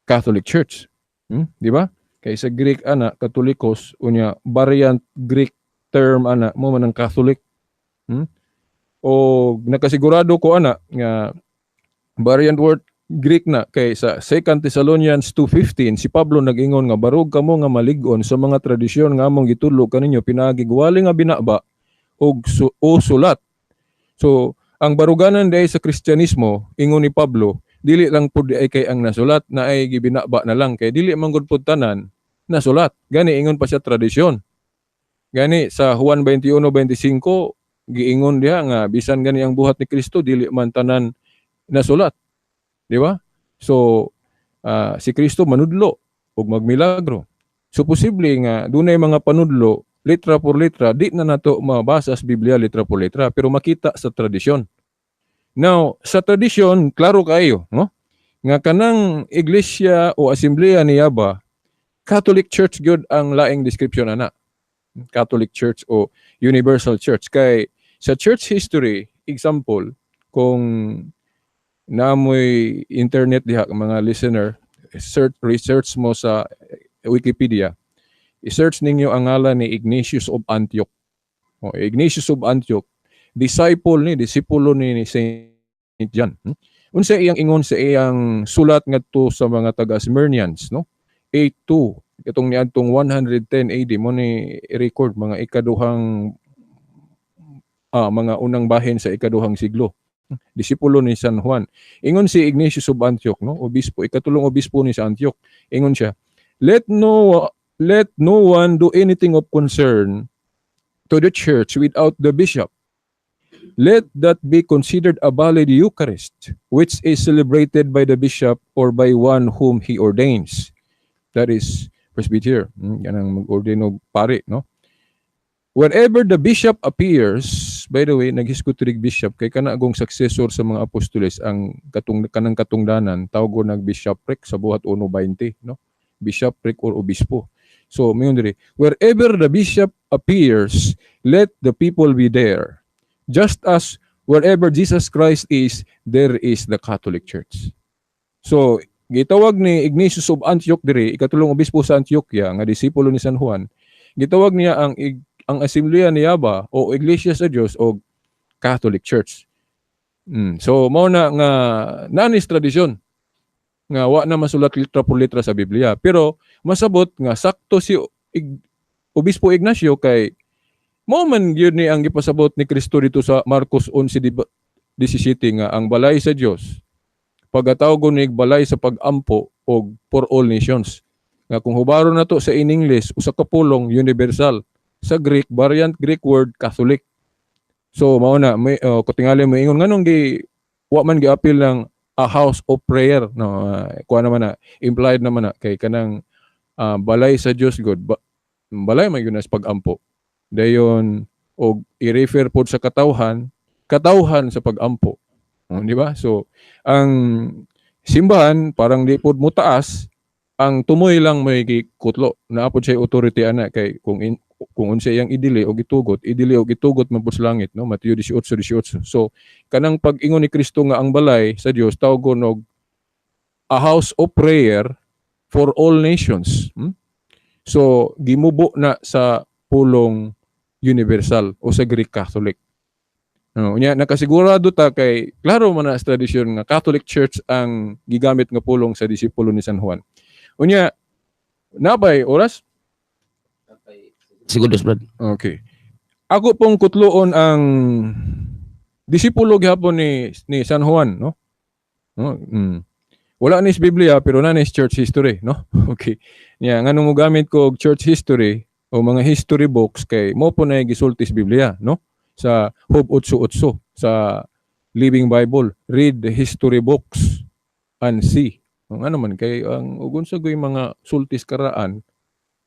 Catholic Church. Di ba? Kay sa Greek ana, Katolikos, unya variant Greek term ana mo man ang Catholic. O nakasigurado ko ana nga variant word Greek na kay sa 2 Thessalonians 2:15, si Pablo nag-ingon nga barog kamo nga malig-on sa mga tradisyon nga among gitudlo kaninyo pinaagi wali nga binaba og o sulat. So ang baruganan diay sa Kristyanismo, ingon ni Pablo, dili lang pud ay kay ang nasulat na ay gibinaba na lang, kay dili man gud pud tanan nasulat. Gani ingon pa siya tradisyon. Gani sa Juan 21:25 giingon diha nga bisan gani ang buhat ni Kristo dili man tanan nasulat. Di ba? So si Kristo manudlo ug magmilagro. So posible nga dunay mga panudlo litra por litra di na nato mabasa sa Biblia litra por litra, pero makita sa tradisyon. Now, sa tradisyon klaro kaayo, no? Nga kanang iglesia o asembleya ni Yaba, Catholic Church gyud ang laing description ana. Catholic Church o Universal Church, kay sa church history, example, kung naamoy internet diha, mga listener, search research mo sa Wikipedia. I-search ninyo ang ngalan ni Ignatius of Antioch. O, Ignatius of Antioch, disciple ni, disipulo ni Saint John. Unsa iyang ingon sa iyang sulat ngadto sa mga taga Smyrnians, no? 8:2 itong niadtong 110 AD mo ni record, mga ikaduhang mga unang bahin sa ikaduhang siglo. Disipulo ni San Juan. Ingon si Ignatius of Antioch, no? Obispo, ikatulong obispo ni sa Antioch. Ingon siya, Let no one do anything of concern to the church without the bishop. Let that be considered a valid Eucharist, which is celebrated by the bishop or by one whom he ordains." That is presbyter. Yan ang mag-ordain og pare, no? Wherever the bishop appears, by the way, naghisgot rig bishop kay kana agong successor sa mga apostoles ang katong kanang katungdanan tawgo nag bishopric sa Buhat 1:20, no? Bishopric or obispo. So mayon diri, "Wherever the bishop appears, let the people be there. Just as wherever Jesus Christ is, there is the Catholic Church." So gitawag ni Ignatius of Antioch diri, ikatulong obispo sa Antioquia nga disipulo ni San Juan, gitawag niya ang Asembleya ni Yaba o Iglesia sa Dios o Catholic Church. So mao na nga nanis tradisyon nga wa na masulat litra por litra sa Biblia, pero masabot nga sakto si Obispo Ignacio kay mao man gyud ni ang gipasabot ni Kristo dito sa Marcos 11:17 nga ang balay sa Dios pagatawgon ni balay sa pag-ampo og for all nations, nga kung hubaron nato sa in English, usa ka pulong universal, sa Greek, variant Greek word Catholic. So mao na may kutingali moingon nganong gi wa man giapil ng a house of prayer, no? Kuha naman na, implied naman na kay kanang balay sa Dios god ba, balay man gyud na sa pag-ampo, dayon og i-refer pod sa katawhan, katawhan sa pag-ampo. Oh, di ba? So ang simbahan parang di pod mo taas, ang tumoy lang may gikutlo, naa pod siya authority ana kay kung unsa iyang idili og itugot, idili og itugot man pod sa langit, no? Mateo 18:18. So kanang pag-ingon ni Kristo nga ang balay sa Dios tawgon og a house of prayer for all nations. So gimubo na sa pulong universal o sa Greek Catholic. No, unya nakasigurado ta kay klaro man na sa tradisyon nga Catholic Church ang gigamit nga pulong sa disipulo ni San Juan. Unya nabay oras? Segundos, Brad. Okay. Ako pong kutloon ang disipulo gihapon ni San Juan, no? No? Wala ni sa Biblia pero naa ni church history, no? Okay. Nya nganong mogamit ko og church history o mga history books kay mo po na gisulti sa Biblia, no? Sa Job 8:8 sa Living Bible, "Read the history books and see." Ang ano man kay ang ug unsa gyud mga sultis karaan,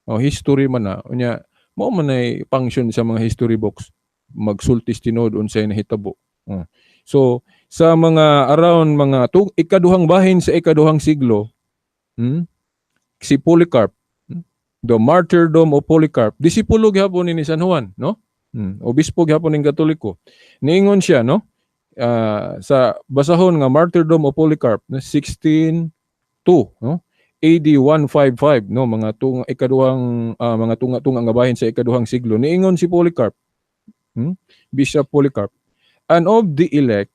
oh, history man na unya mao man ay function sa mga history books, magsultis tinuod unsay nahitabo. Oh. So sa mga around mga ikaduhang bahin sa ikaduhang siglo, si Polycarp, the Martyrdom of Polycarp, disipulo gihapon ni San Juan, no? Obispo gihapon ning Katoliko. Niingon siya, no? Sa basahon nga Martyrdom of Polycarp, no, 16:2, no? AD 155, no, mga tunga ikaduhang mga tunga-tunga nga bahin sa ikaduhang siglo, niingon si Polycarp, Bishop Polycarp, "And of the elect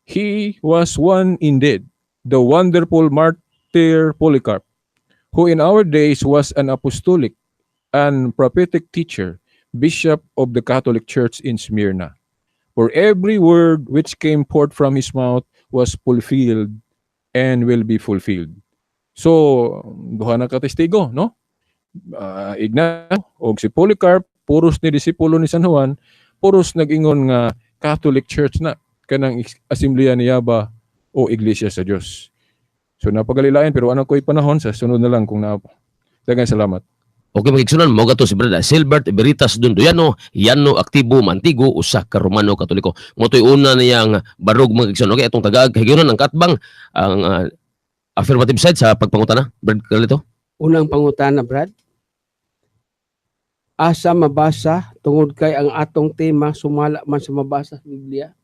he was one indeed, the wonderful martyr Polycarp, who in our days was an apostolic and prophetic teacher, bishop of the Catholic Church in Smyrna. For every word which came forth from his mouth was fulfilled and will be fulfilled." So, duha na ka testigo, no? Ignacio og si Polycarp, puros ni disipulo ni San Juan, puros nag-ingon nga Catholic Church na kanang Asembleya ni Yaba o Iglesia sa Dios. So napagalilain pero ano ko'y panahon, sa sunod na lang kung na. Daghang salamat. Okay, mga igsunan, mo gato si Brad Silbert Veritas Dunduyano, Yano Aktibo Mantigo, usa ka Romano Katoliko. Mo to'y una niyang barog, mga igsunan. Okay, atong tagaag kahigayunan ang katbang ang affirmative side sa pagpangutana. Brad Carlito. Unang pangutana, Brad. Asa mabasa, tungod kay ang atong tema sumala man sa mabasa sa Biblia?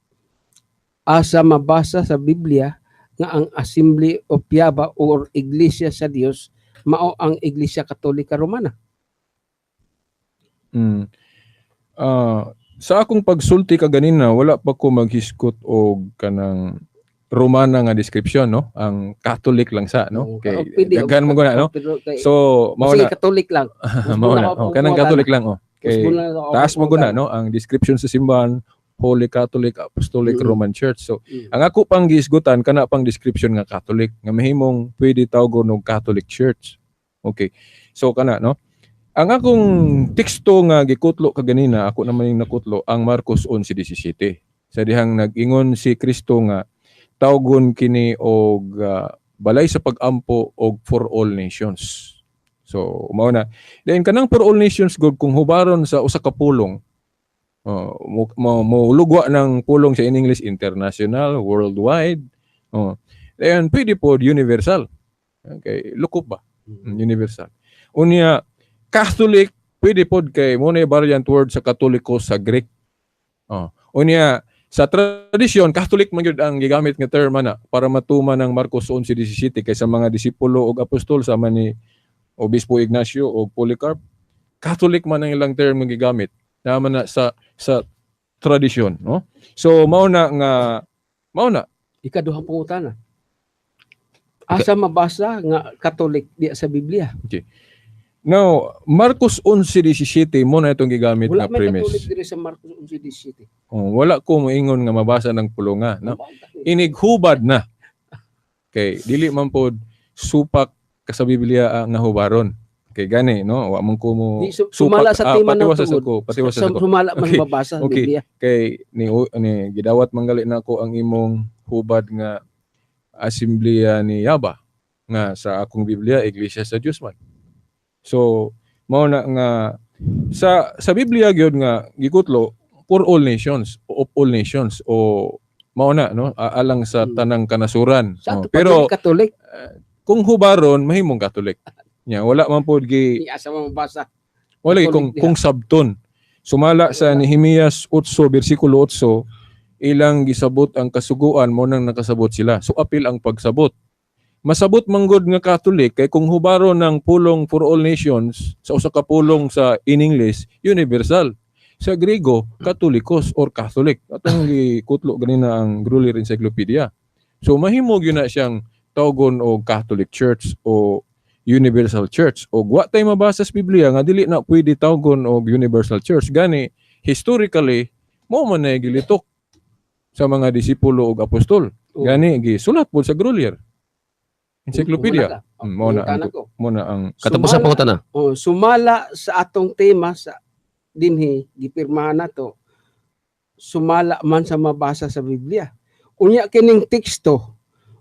Asa mabasa sa Biblia nga ang Assembly of Yaba or Iglesia sa Dios mao ang Iglesia Katolika Romana? Sa akong pagsulti kaganina, wala pa ko maghisgot og kanang Romana nga description, no? Ang Catholic lang sa, no? Okay, Kay daghan mo guna, no? Pero kay, So, mao sige, na, Catholic lang. Mao na. Oh, kanang Catholic lang, oh. Kay taas mo guna, no? Ang description sa simbahan, Holy Catholic Apostolic Roman Church. So, ang ako pang gihisgutan kana pang description nga Catholic nga mahimong pwede tawgon og Catholic Church. Okay. So kana, no? Ang akong teksto nga gikutlo kaganina, ako naman yung nakutlo ang Marcos 11:17. Sa dihang nag-ingon si Kristo nga tawgon kini og balay sa pag-ampo og for all nations. So mao na. Then kanang for all nations gud, kung hubaron sa usa ka pulong, oh, mo lugwa ng pulong sa in English international, worldwide. Oh. Then pwede po universal. Okay, lukop ba? Universal. Unya Catholic pwede pod kay mo na variant word sa Katoliko sa Greek. Oh. Unya sa tradisyon, Catholic man gyud ang gigamit nga term ana para matuman ang Marcos 11:17 kay sa mga disipulo ug apostol sama ni Obispo Ignacio o Polycarp, Catholic man ang ilang term nga gigamit naman na sa tradisyon, no? So mao na nga mao na. Ikaduhang pangutana. Asa mabasa nga Catholic diya sa Biblia? Now, Marcos 11:17 mo na itong gigamit Wala nga may premise. Catholic diri sa Marcos 11:17. Oh, wala ko moingon nga mabasa ng pulonga, no? Inighubad na. Kay dili man pod supak ka sa Biblia nga hubaron. Kay gani, no? Wa man ko mo Di, sumala sa tema ng patiwasa sa tungod. ko, patiwasa Sa sa ko. sumala man mabasa sa Biblia. Kay ni gidawat manggali nako ang imong hubad nga Asembleya ni Yaba nga sa akong Biblia Iglesia sa Dios man. So mao na nga sa Biblia gyud nga gikutlo for all nations, of all nations o mao na, no, alang sa tanang kanasuran. Sa Oh, ato pa pero dili Catholic, kung hubaron mahimong Catholic. Nya wala man pod gi ni asa man mabasa. Wala Catholic kung diha. kung sabton. Sumala sa Nehemias 8 bersikulo 8, ilang gisabot ang kasuguan mo nang nakasabot sila. So apil ang pagsabot. Masabot manggod nga Catholic kay kung hubaro ng pulong for all nations sa usa ka pulong sa in English, universal. Sa Griego, Katolikos or Catholic. Atong gikutlo ganina ang Gruller Encyclopedia. So mahimo gyud na siyang tawgon og Catholic Church o Universal Church. O wa tay mabasa sa Biblia nga dili na pwede tawgon og Universal Church. Gani historically mo man na gilitok sa mga disipulo ug apostol. Gani gisulat pod sa Gruller Encyclopedia. Muna ka. Mao na Pangutana ang ko. mo na ang Katapos sa pangutana. Oh, sumala sa atong tema sa dinhi gipirmahan nato. Sumala man sa mabasa sa Biblia. Unya kining teksto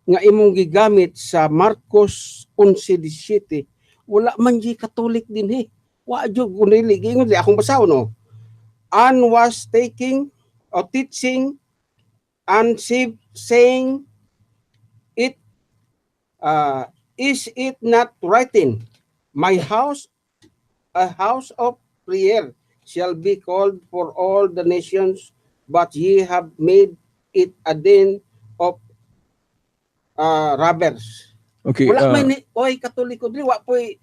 nga imong gigamit sa Marcos 11:17, wala man di Catholic dinhi. Wa jud kun dili giingon di akong basahon, no. And was taking or teaching and saying it is it not written, my house, a house of prayer, shall be called for all the nations, but ye have made it a den of robbers? Wala may ni oy Katoliko dili, wa po'y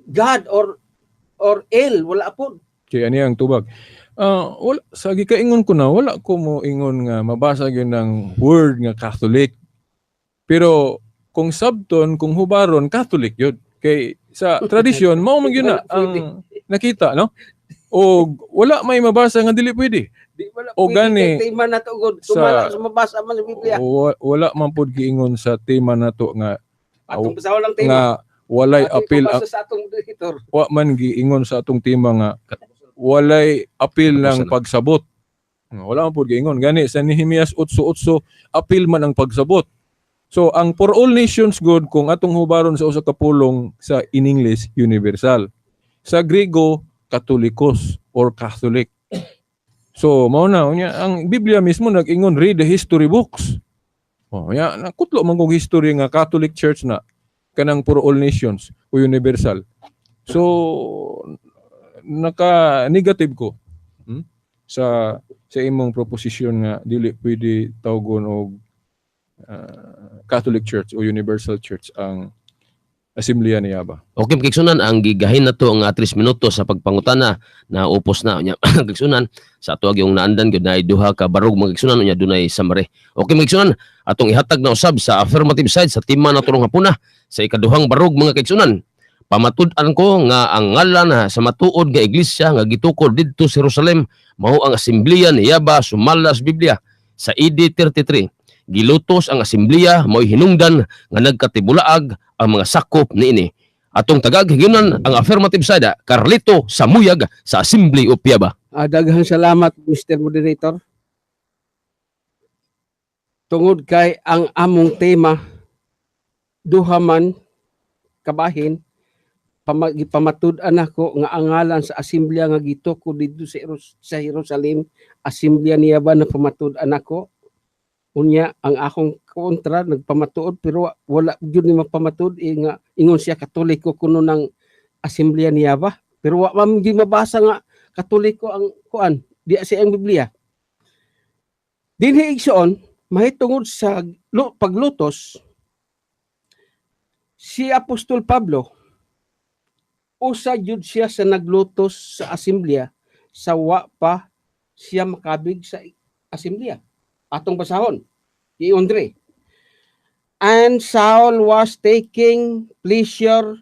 God or El, wala po. Okay, ani ang tubag. Wala sa gikaingon ko na wala ko mo ingon nga mabasa gyud ng word nga Catholic. Pero kung sabton, kung hubaron, Catholic yun. Kay sa tradisyon mao man gyud na Wala pwede. ang nakita, no? O wala may mabasa nga dili pwede. Di wala O pwede gani, kay tema na to god. Sumala sa mabasa man sa Biblia. Wala man pud giingon sa tema nato nga Atong basahon lang tema. nga walay Atong apil ang ipabasa sa atong editor. Wa man giingon sa atong tema nga walay apil ng Katapusan na. pagsabot. Wala man pud giingon. Gani sa Nehemias 8:8, apil man ang pagsabot. So ang for all nations good kung atong hubaron sa usa ka pulong sa in English, universal. Sa Griego, Katolikos or Catholic. So mao na unya ang Biblia mismo nag-ingon, read the history books. Oh, ya nakutlo man kog history nga Catholic Church na kanang for all nations o universal. So naka negative ko sa imong proposition nga dili pwede tawgon og Catholic Church o Universal Church ang Asembleya ni Yaba. Okay, mga ang gigahin na to ang 3 minuto sa pagpangutana na upos na unya, mga sa ato yung naandan gyud na duha ka barog, mga igsunan, unya dunay summary. Okay, mga igsunan, atong ihatag na usab sa affirmative side sa tema na turong hapuna sa ikaduhang barog, mga kaigsunan. Pamatud-an ko nga ang ngalan sa matuod nga iglesia nga gitukod didto sa Jerusalem mao ang Asembleya ni Yaba sumala sa Biblia. Sa AD 33 gilutos ang asembleya, mao'y hinungdan nga nagkatibulaag ang mga sakop niini. Atong tagag higayonan ang affirmative side, Carlito Samuyag sa Assembly of Yaba. Daghang salamat, Mr. Moderator. Tungod kay ang among tema duha man kabahin, pamatud-an ako nga ang ngalan sa asembleya nga gitukod didto sa Jerusalem Asembleya niya ba na pamatud-an ako. Unya ang akong kontra nagpamatuod pero wala gyud ni mapamatud eh, nga ingon siya Katoliko kuno ng Asembleya niya ba. Pero wa man gyud mabasa nga Katoliko ang kuan di sa iyang Biblia. Dinhi, igsoon, mahitungod sa paglutos, si Apostol Pablo usa jud siya sa naglutos sa asemblea sa wa pa siya makabig sa asemblea. Atong basahon. Giingon diri. And Saul was taking pleasure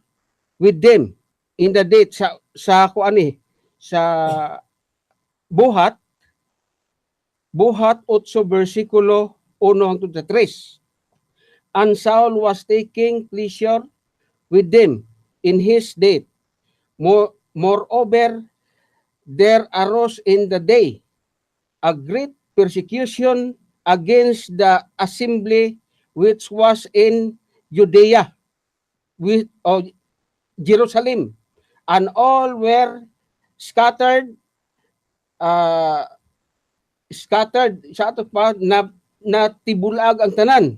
with them in the date sa kuan ni sa Buhat 8 versikulo 1 hangtod sa 3. And Saul was taking pleasure with them in his death. Moreover, there arose in the day a great persecution against the assembly which was in Judea with oh, Jerusalem, and all were scattered sa ato pa na natibulaag ang tanan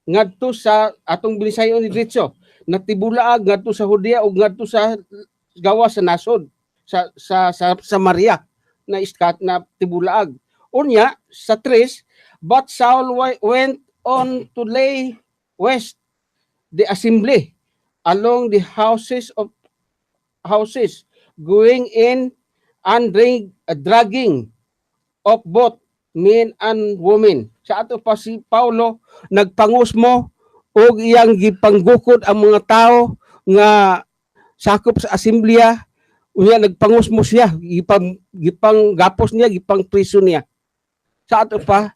ngadto sa atong binisayon ni diretso, natibulaag ngadto sa Judea ug ngadto sa gawas sa nasod sa Samaria na iskat na tibulaag. Unya sa tres, but Saul went on to lay waste the assembly along the houses of houses, going in and dragging of both men and women. Sa ato pa si Paulo nagpangusmo og iyang gipanggukod ang mga tao nga sakop sa asemblea. Unya nagpangusmo siya, gipanggapos niya, gipangpriso niya. Sa ato pa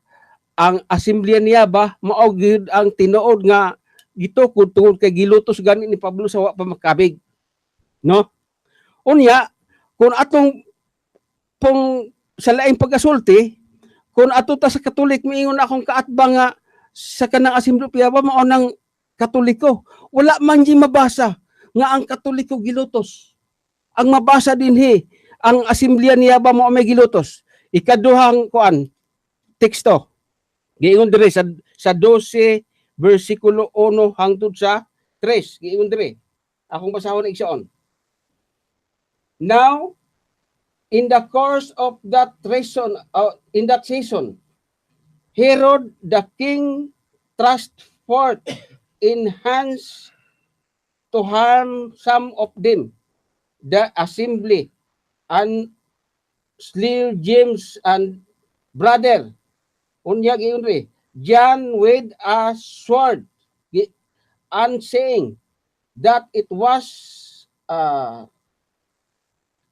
ang asemblea niya ba mao gyud ang tinuod nga gitukod tungod kay gilutos gani ni Pablo sa wa pa makabig, no? Unya kung atong pong sa laing pagkasulti, kung ato ta sa Katolik miingon akong kaatbang nga sa kanang asemblea ba mao nang Katoliko, wala man di mabasa nga ang Katoliko gilutos. Ang mabasa dinhi, ang asemblea niya ba mao may gilutos. Ikaduhang kuan teksto, giingon diri sa 12 versikulo 1 hangtod sa 3. Giingon diri, akong basahon, igsoon. Now in the course of that reason, in that season, Herod the king thrust forth in hands to harm some of them, the assembly, and slew James and brother. Unya giingon diri, John with a sword, and saying that it was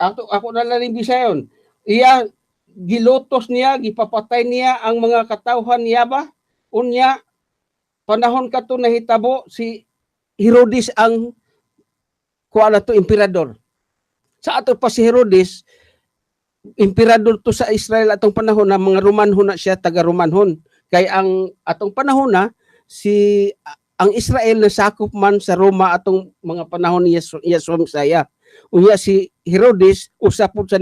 ato ako na lang Bisayon. Iya gilutos niya, gipapatay niya ang mga katawhan niya ba? Unya panahon kato nahitabo si Herodes ang kuha na to emperador. Sa ato pa si Herodes, emperador to sa Israel atong panahon na mga Romanhon na siya, taga Romanhon. Kay ang atong panahon na si ang Israel nasakop man sa Roma atong mga panahon ni Yesu Messiah. Unya si Herodes usa pud sa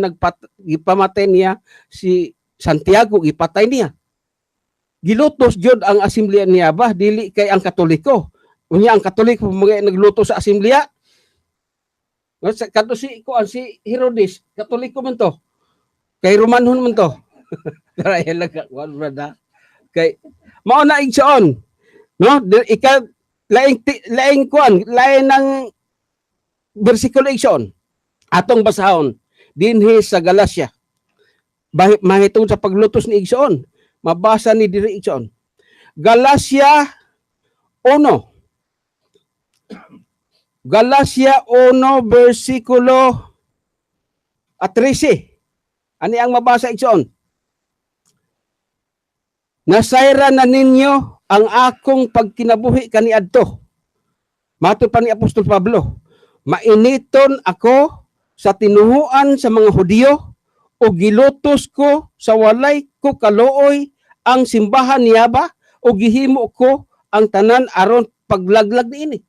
gipamatay niya si Santiago, gipatay niya. Gilutos jud ang asemblea niya ba, dili kay ang Katoliko. Unya ang Katoliko mga nagluto sa asemblea. Kato si kuan si Herodes, Katoliko man to. Kay Romanhon man to. Kaya lang kuan, brother. Kay mao na, igsoon. No, ika laing kuan, laing ng bersikulo, igsoon. Atong basahon dinhi sa Galacia. Mahitungod sa paglutos ni igsoon. Mabasa ni diri, igsoon. Galacia 1. Galacia 1 versikulo at 13. Ani ang mabasa, igsoon? Nasayran na ninyo ang akong pagkinabuhi kaniadto. Matod pa ni Apostol Pablo, mainiton ako sa tinuhuan sa mga Hudiyo o gilutos ko sa walay ko kaluoy ang simbahan niya ba o gihimo ko ang tanan aron paglaglag niini.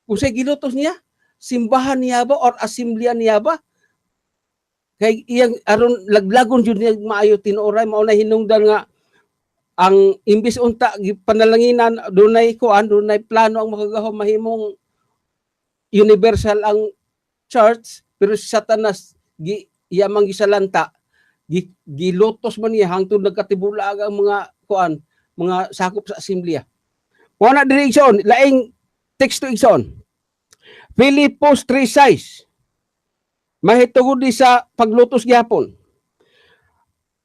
Kung sa gilutos niya, simbahan niya ba or asemblea niya ba? Kay iyang aron laglagon jud niya maayo tinuoray. Mao na hinungdan nga ang imbis unta panalanginan dunay kuan, dunay plano ang Makagagahom mahimong universal ang church, pero si Satanas gi iya man gisalanta, gilutos man niya hangtod nagkatibulag ang mga kuan, mga sakop sa asemblea. Mao na diri, igsoon, laing teksto, igsoon. Filipos 3:6. Mahitungod di sa paglutos gihapon.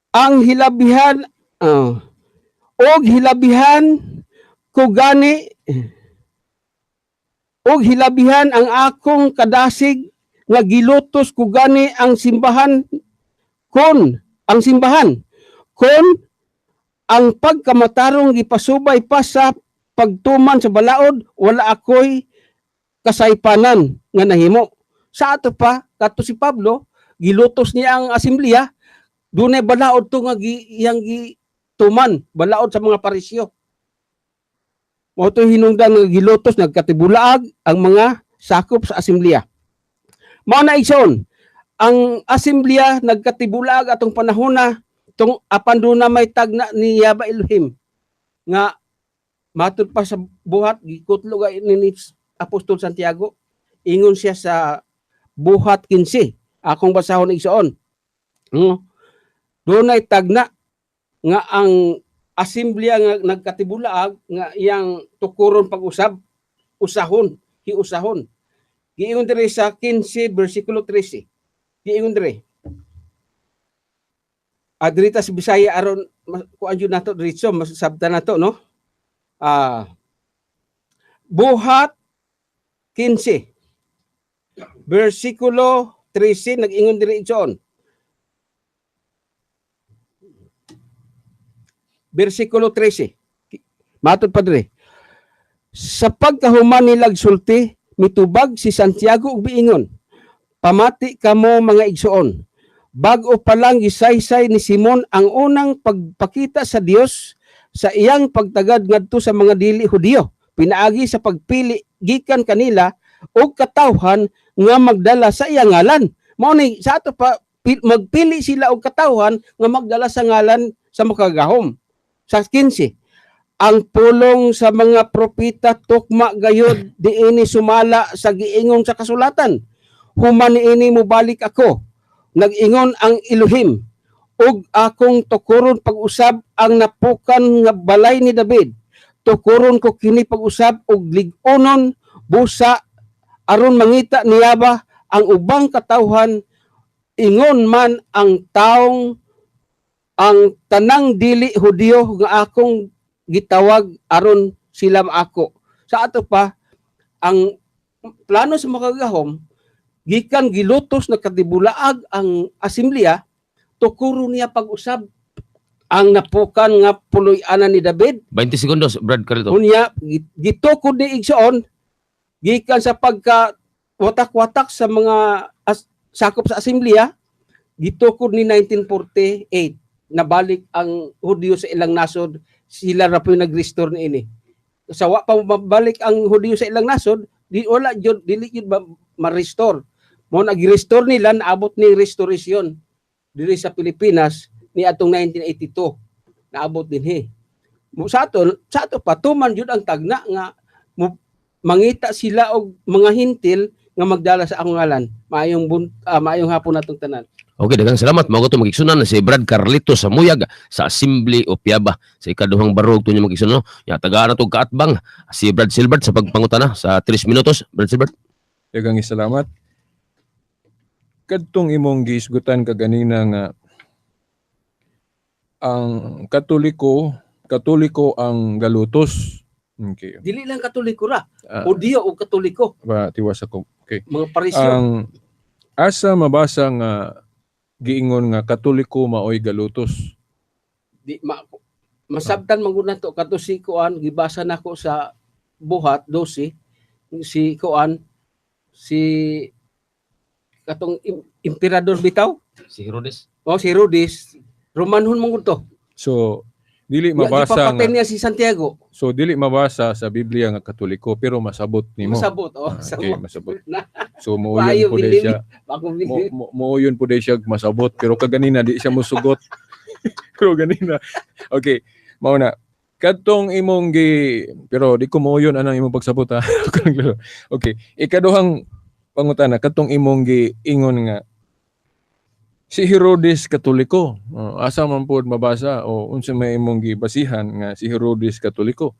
Ang hilabihan og hilabihan ko gani og hilabihan ang akong kadasig nga gilutos ko gani ang simbahan kon ang simbahan kon ang pagkamatarong gipasubay pa sa pagtuman sa balaod, wala ako'y kasaypanan nga nahimo. Sa ato pa, kato si Pablo, gilutos niya ang asemblea, dunay balaod to nga iyang gituman, balaod sa mga Parisyo. Mao to hinungdan nga gilutos, nagkatibulaag ang mga sakop sa asemblea. Mao na, igsoon, ang asemblea nagkatibulaag atong panahona tung apan doon na may tagna ni Yaba Elohim nga matud pa sa Buhat, gikutlo ga ni Apostol Santiago. Ingon siya sa Buhat 15, akong basahon, igsoon. Doon ay tagna nga ang asemblea nga nagkatibulaag nga iyang tukuron pag-usab, usahon, hiusahon. Giingon diri sa 15 bersikulo 13. Giingon diri. Ah, diri ta sa Bisaya aron kuan jud nato diretso, masabtan nato, no? Buhat 15 bersikulo 13, nag-ingon diri, igsoon. Bersikulo 13. Matod pa diri. Sa pagkahuman nilag sulti, mitubag si Santiago ug miingon, "Pamati kamo, mga igsoon. Bag-o pa lang gisaysay ni Simon ang unang pagpakita sa Dios sa iyang pagtagad ngadto sa mga dili Hudiyo pinaagi sa pagpili gikan kanila og katawhan nga magdala sa iyang ngalan." Mao ni sa ato pa magpili sila og katawhan nga magdala sa ngalan sa Makagahom. Sa 15, ang pulong sa mga propeta tukma gayod diini sumala sa giingon sa kasulatan. "Human niini mobalik ako, nag-ingon ang Elohim, ug akong tukuron pag-usab ang napukan nga balay ni David. Tukuron ko kini pag-usab og lig-onon busa aron mangita niyaba ang ubang katawhan, ingon man ang taong ang tanang dili Hudiyo nga akong gitawag aron sila maako." Sa ato pa, ang plano sa Makagahom, gikan gilutos na katibulaag ang asemblea, tukuro niya pag-usab ang napukan nga puloy-anan ni David. 20 segundos, Brad Carlito. Unya gitukod ni, igsoon, gikan sa pagka watak-watak sa mga sakop sa asemblea, gitukod ni 1948 nabalik ang Hudyo sa ilang nasod. Sila ra po yung nag-restore niini. Sa wa pa mabalik ang Hudyo sa ilang nasod, di wala jud, dili jud ma-restore. Mo nag-restore nila, naabot ni restoration diri sa Pilipinas ni atong 1982, naabot dinhi. Mo sa ato pa, tuman jud ang tagna nga mo, mangita sila og mga hintil nga magdala sa akong ngalan. Maayong hapon natong tanan. Okay, daghang salamat. Mao to, mga igsunan, si Brad Carlito sa Muyag sa Assembly of Yaba sa ikaduhang barog to niya, mga igsunan, no? Ya tagaan na to kaatbang si Brad Silbert sa pagpangutana sa 3 minutos. Brad Silbert. Daghang salamat. Kadtong imong giisgutan kaganina nga ang Katoliko, Katoliko ang galutos. Okay. Dili lang Katoliko ra, Ah, Hudiyo o Katoliko, ba tiwas ako. Okay. mga Parisyo. Ang asa mabasa nga giingon nga Katoliko maoy galutos? Di ma, masabtan man gud nato kato si kuan, gibasa nako sa Buhat 12, si kuan, si katong emperador bitaw. Si Herodes. O si Herodes, Romanhon man gud to. So dili Ya, mabasa gipapatay nga niya si Santiago. So dili mabasa sa Biblia nga Katoliko, pero masabot nimo. Masabot, oh. Ah, okay, masabot. Na, So muuyon Maayo, po day bilib. siya. Ako Muuyon po day siya masabot, pero kaganina di siya musugot. Pero ganina. Okay, mao na. Kadtong imong gi, pero di ko muuyon anang imong pagsabot ha. Okay, ikaduhang pangutana katong imong giingon nga si Herodes Katoliko. Oh, asa man pod mabasa o unsa may imong gibasihan nga si Herodes Katoliko?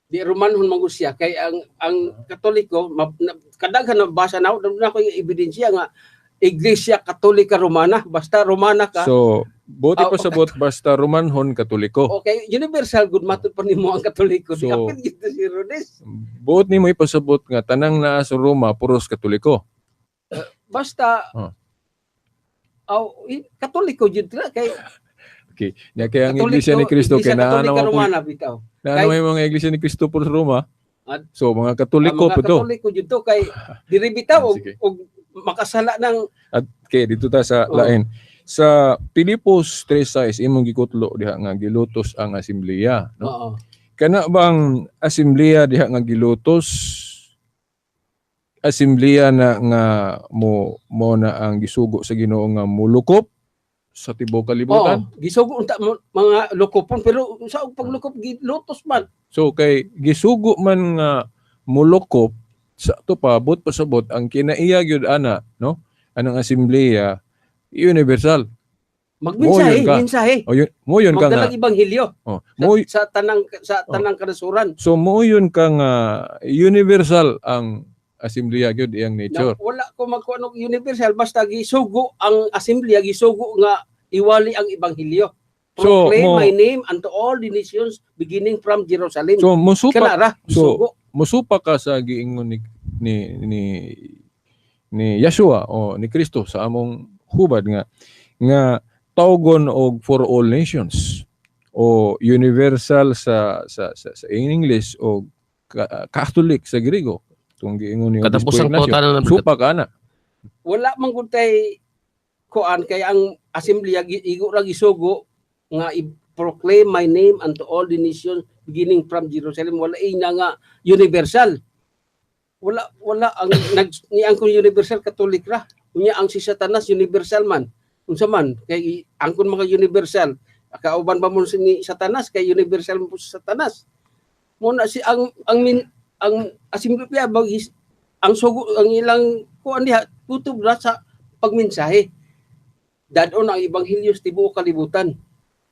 Di Romanhon man gud siya kay ang Katoliko kadaghan na basa na na ko yung ebidensya nga Iglesia Katolika Romana, basta Romana ka. So, buot Ah, pasabot basta Romanhon, Katoliko. Okay, universal gud matud pa nimo ang Katoliko. Di So, apil gid si Herodes. Buot nimo ipasabot nga tanang naa sa Roma puros Katoliko. Basta aw, Katoliko jud sila kay Okay. Nya kay ang Katoliko, Iglesia ni Cristo kay Iglesia naa Katolika naman po Romana bitaw. naa naman yung mga Iglesia ni Cristo puros Roma. So mga Ang Katoliko mga po to. Katoliko jud to kay diri bitaw og, Sige. Og makasala ng Okay, dito ta sa lain. Sa Pilipos 3:6 imong gikutlo diha nga gilutos ang asembleya, no? Oo. Kana bang asembleya diha nga gilutos, asembleya na nga mo mo na ang gisugo sa Ginoo nga mulukop sa tibuok kalibutan? Oo, gisugo unta mo mga lukopon pero sa og paglukop gilutos man. So kay gisugo man nga mulukop sa to pa but pasabot ang kinaiya gyud ana, no? Anang asembleya universal. Magmensahe, Moyon ka. mensahe. O yun, mo yun ka nga. Magdalag ebanghelyo Oh, sa, mo sa tanang kanasuran. So mo yun ka nga universal ang asembleya gyud iyang Na, nature. wala ko magkuan og universal, basta gisugo ang asembleya, gisugo nga iwali ang ebanghelyo. So, Proclaim my name unto all the nations beginning from Jerusalem. So musupa Kana ra, so, gisugo. Musupa ka sa giingon ni Yeshua o ni Kristo sa among hubad nga nga tawgon og for all nations o universal sa English o Catholic sa Griego kung giingon ni Obispo Katapusang Ignacio. pangutana na. Supa ka na. Wala man gud tay kuan kay ang asembleya igo ra gisugo nga i-proclaim my name unto all the nations beginning from Jerusalem. Wala ina nga universal. Wala wala ang nag ni ang kung universal, Catholic ra. Unya ang si Satanas universal man? Unsa man kay angkon mga universal, kauban ba mo si ni Satanas kay universal mo po si Satanas? Mo na si ang asembleya bagis ang sugo, ang ilang kuan diha kutob ra sa pagmensahe, dadon ang ebanghelyo sa tibuok kalibutan,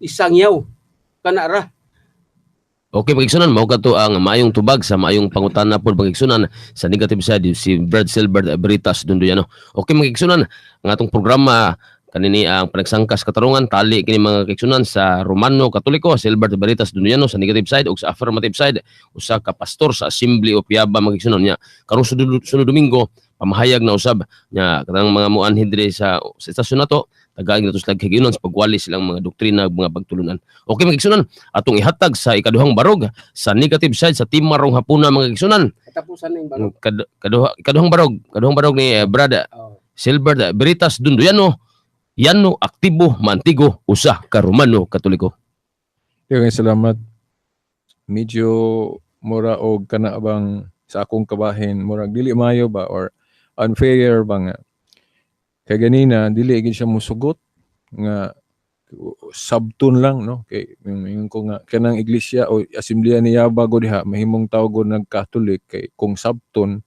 isangyaw kana ra. Okay, pagigsunan, mao kato ang maayong tubag sa maayong pangutana pod, pagigsunan, sa negative side, si Brad Silbert Veritas Dunduyano. Okay, mga, ang atong programa kanini ang panagsangkas katarungan, tali kini, mga kaigsunan, sa Romano Katoliko, Silbert Veritas Dunduyano sa negative side ug sa affirmative side usa ka pastor sa Assembly of Yaba, mga kaigsunan niya. Karon sunod Domingo pamahayag na usab nya katang mga muanhi diri sa istasyon nato, tagaan nato sila higayunan sa pagwali silang mga doktrina ug mga pagtulunan. Okay, mga kaigsunan, atong ihatag sa ikaduhang barog sa negative side sa tema rong hapuna, mga kaigsunan. Katapusan ning barog. Kaduhang barog ni Brad Silbert Veritas Dunduyano, Yano aktibo mantigo usa ka Romano Katoliko. Daghang salamat. Medyo mura og kana bang sa akong kabahin murag dili maayo ba or unfair ba nga kay ganina dili gid siya musugot nga sabton lang, no? Kay ingon ko nga kanang iglesia o asembleya ni Yaba go diha mahimong tawgon nag Catholic kay kung sabton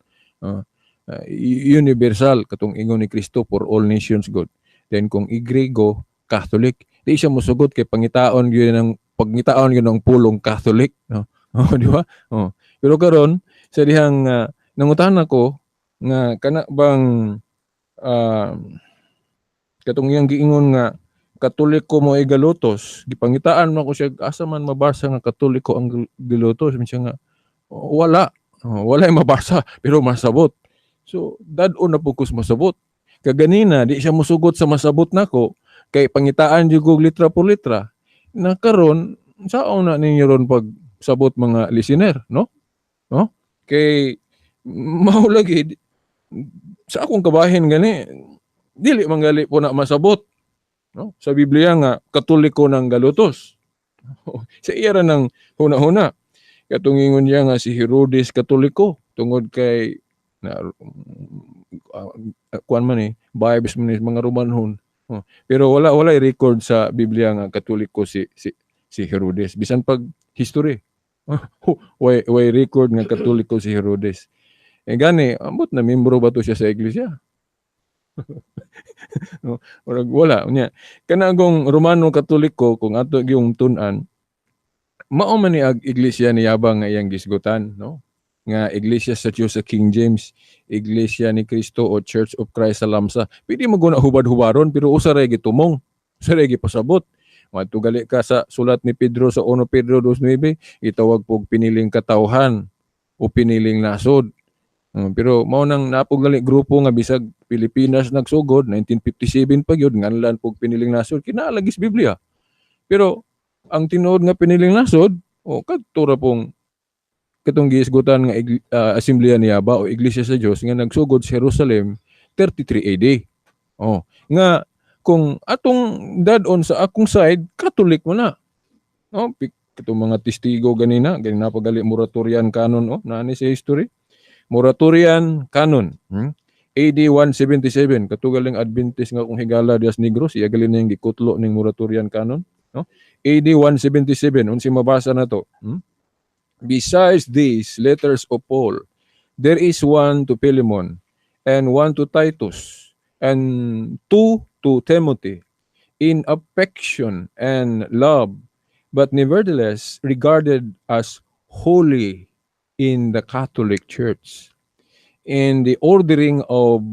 universal katong ingon ni Kristo for all nations God. Then kung Igrego, Catholic. Di siya musugot kay pangitaon gyud ang pulong Catholic, no? Oh, di ba? Oh. Pero karon sa dihang nangutahan ako nga kana bang katong iyang giingon nga Katoliko mo ay galutos, gipangitaan mo ko siya asa man mabasa nga Katoliko ang gilutos. Siya nga wala. Oh, wala ay mabasa pero masabot. So dad-on na pud masabot. Kaganina di siya musugot sa masabot nako kay pangitaan jud og litra por litra. Na karon saon na ninyo ron pag sabot, mga listener, no? No? Kay mao lagi sa akong kabahin gani dili man gali po na masabot, no? Sa Biblia nga Katoliko ng galutos. Sa iya ra ng huna-huna. Katong ingon niya nga si Herodes Katoliko tungod kay na kuan man eh, vibes man eh, mga Romanhon. Oh. Pero wala record sa Biblia nga Katoliko si Herodes bisan pag history. Way record nga Katoliko si Herodes. Eh gani, ambot na membro ba to siya sa iglesia? No, murag wala unya. Kana kung Romano Katoliko, kung ato gyung tun-an, mao man ni ag iglesia ni Yaba nga iyang gisgutan, no? Nga iglesia sa Diyos sa King James, Iglesia ni Cristo o Church of Christ sa Lamsa. Pwede mo guna hubad-hubaron, pero usa ra gitumong, usa ra gipasabot. Madto gali ka sa sulat ni Pedro sa 1 Pedro 2:9, gitawag pog piniling katawhan o piniling nasod. Pero mao nang napog gali grupo nga bisag Pilipinas nagsugod 1957 pa gyud, nganlan pog piniling nasod, kinaalagis Biblia. Pero ang tinuod nga piniling nasod o kadto ra pong katong gihisgutan nga Asembleya ni Yaba o Iglesia sa Dios nga nagsugod sa Jerusalem 33 AD. Oh, nga kung atong dad-on sa akong side, Catholic mo na. No, katong mga testigo ganina, ganina pa gali Muratorian Canon, oh, naani sa history. Muratorian Canon, AD 177, katugaling Adventist nga akong higala dias Negros, iya gali ning gikutlo ning Muratorian Canon, no? AD 177, unsi mabasa na to. Besides these letters of Paul, there is one to Philemon and one to Titus and two to Timothy in affection and love, but nevertheless regarded as holy in the Catholic Church. In the ordering of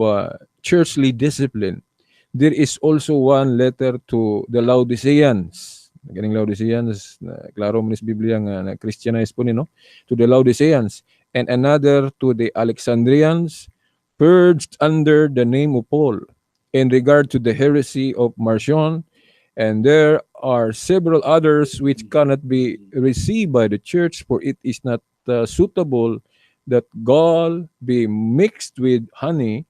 churchly discipline, there is also one letter to the Laodiceans. Ganing Laodiceans, na, klaro man sa Biblia nga na Christianize po ni, no? To the Laodiceans and another to the Alexandrians, purged under the name of Paul in regard to the heresy of Marcion, and there are several others which cannot be received by the church, for it is not suitable that gall be mixed with honey.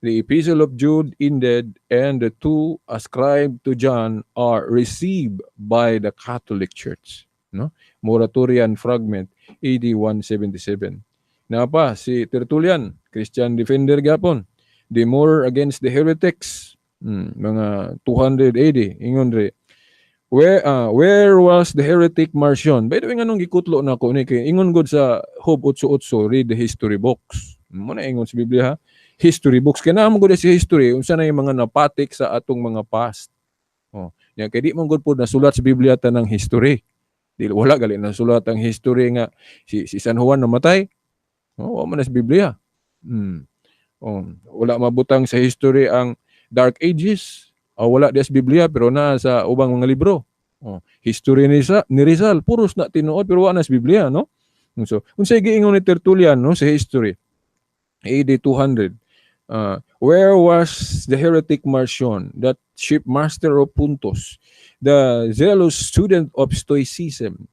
The epistle of Jude ended, and the two ascribed to John are received by the Catholic Church. No? Muratorian Fragment, AD 177. Na pa, si Tertullian, Christian defender gapon. The More Against the Heretics, mga 200 AD, ingon re. Where was the heretic Marcion? By the way, nganong gikutlo na ko ni kay ingon gud sa Job 8:8, read the history books. Mo na ingon sa Biblia ha. History books kay naa man gud sa history unsa na yung mga napatik sa atong mga past. Oh, nya kay di man gud pod nasulat sa Biblia tanang history. Di wala gali nasulat ang history nga si San Juan namatay. Oh, wa man na sa Biblia. Oh, wala mabutang sa history ang Dark Ages. Oh, wala di sa Biblia pero naa sa ubang mga libro. Oh, history ni Rizal puros na tinuod pero wa na sa Biblia, no? So, unsay giingon ni Tertullian, no, sa history? AD 200. Where was the heretic Marcion, that shipmaster of Pontus, the zealous student of Stoicism?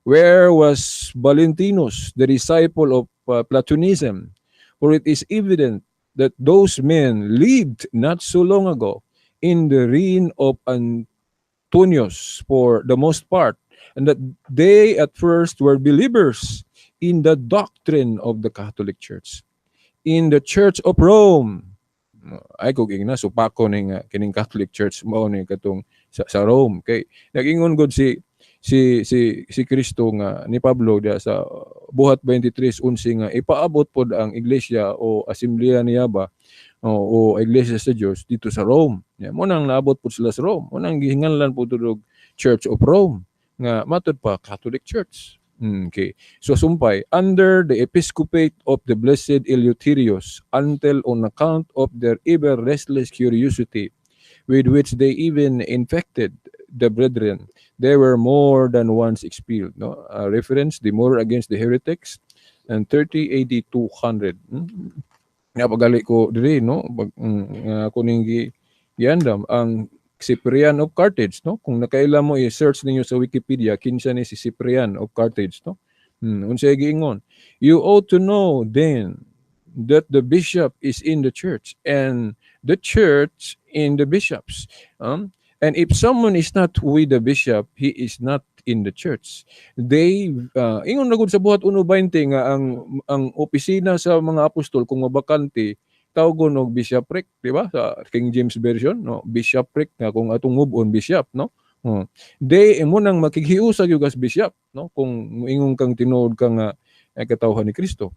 Where was Valentinus, the disciple of Platonism? For it is evident that those men lived not so long ago in the reign of Antonius for the most part, and that they at first were believers in the doctrine of the Catholic Church. In the Church of Rome, ay kog ingna supako ning kining Catholic Church mao ni katong sa Rome, kay nag-ingon gud si Kristo nga ni Pablo diya sa Buhat 23:11 nga ipaabot pod ang iglesia o asembleya niya ba o iglesia sa Dios dito sa Rome. Ya, mo nang naabot pod sila sa Rome. Mo nang gihinganlan pod og Church of Rome nga matud pa Catholic Church. Okay. So sumpay, under the episcopate of the blessed Eleutherius, until on account of their ever restless curiosity, with which they even infected the brethren, they were more than once expelled. No? Reference, the More Against the Heretics, and 30 AD 200. Napagali ko diri, no? Pag, nga ako ning giandam ang Cyprian of Carthage, no? Kung nakaila mo, i-search ninyo sa Wikipedia kinsa ni si Cyprian of Carthage, no? Unsay giingon? You ought to know then that the bishop is in the church and the church in the bishops. And if someone is not with the bishop, he is not in the church. They ingon na gud sa Buhat 1:20 nga ang opisina sa mga apostol kung mabakante tawgon og bishopric, di ba? Sa King James Version, no, bishopric nga kung atong move on bishop, no? They mo nang makighiusa gyud kas bishop, no? Kung moingon kang tinuod ka nga katawhan ni Kristo.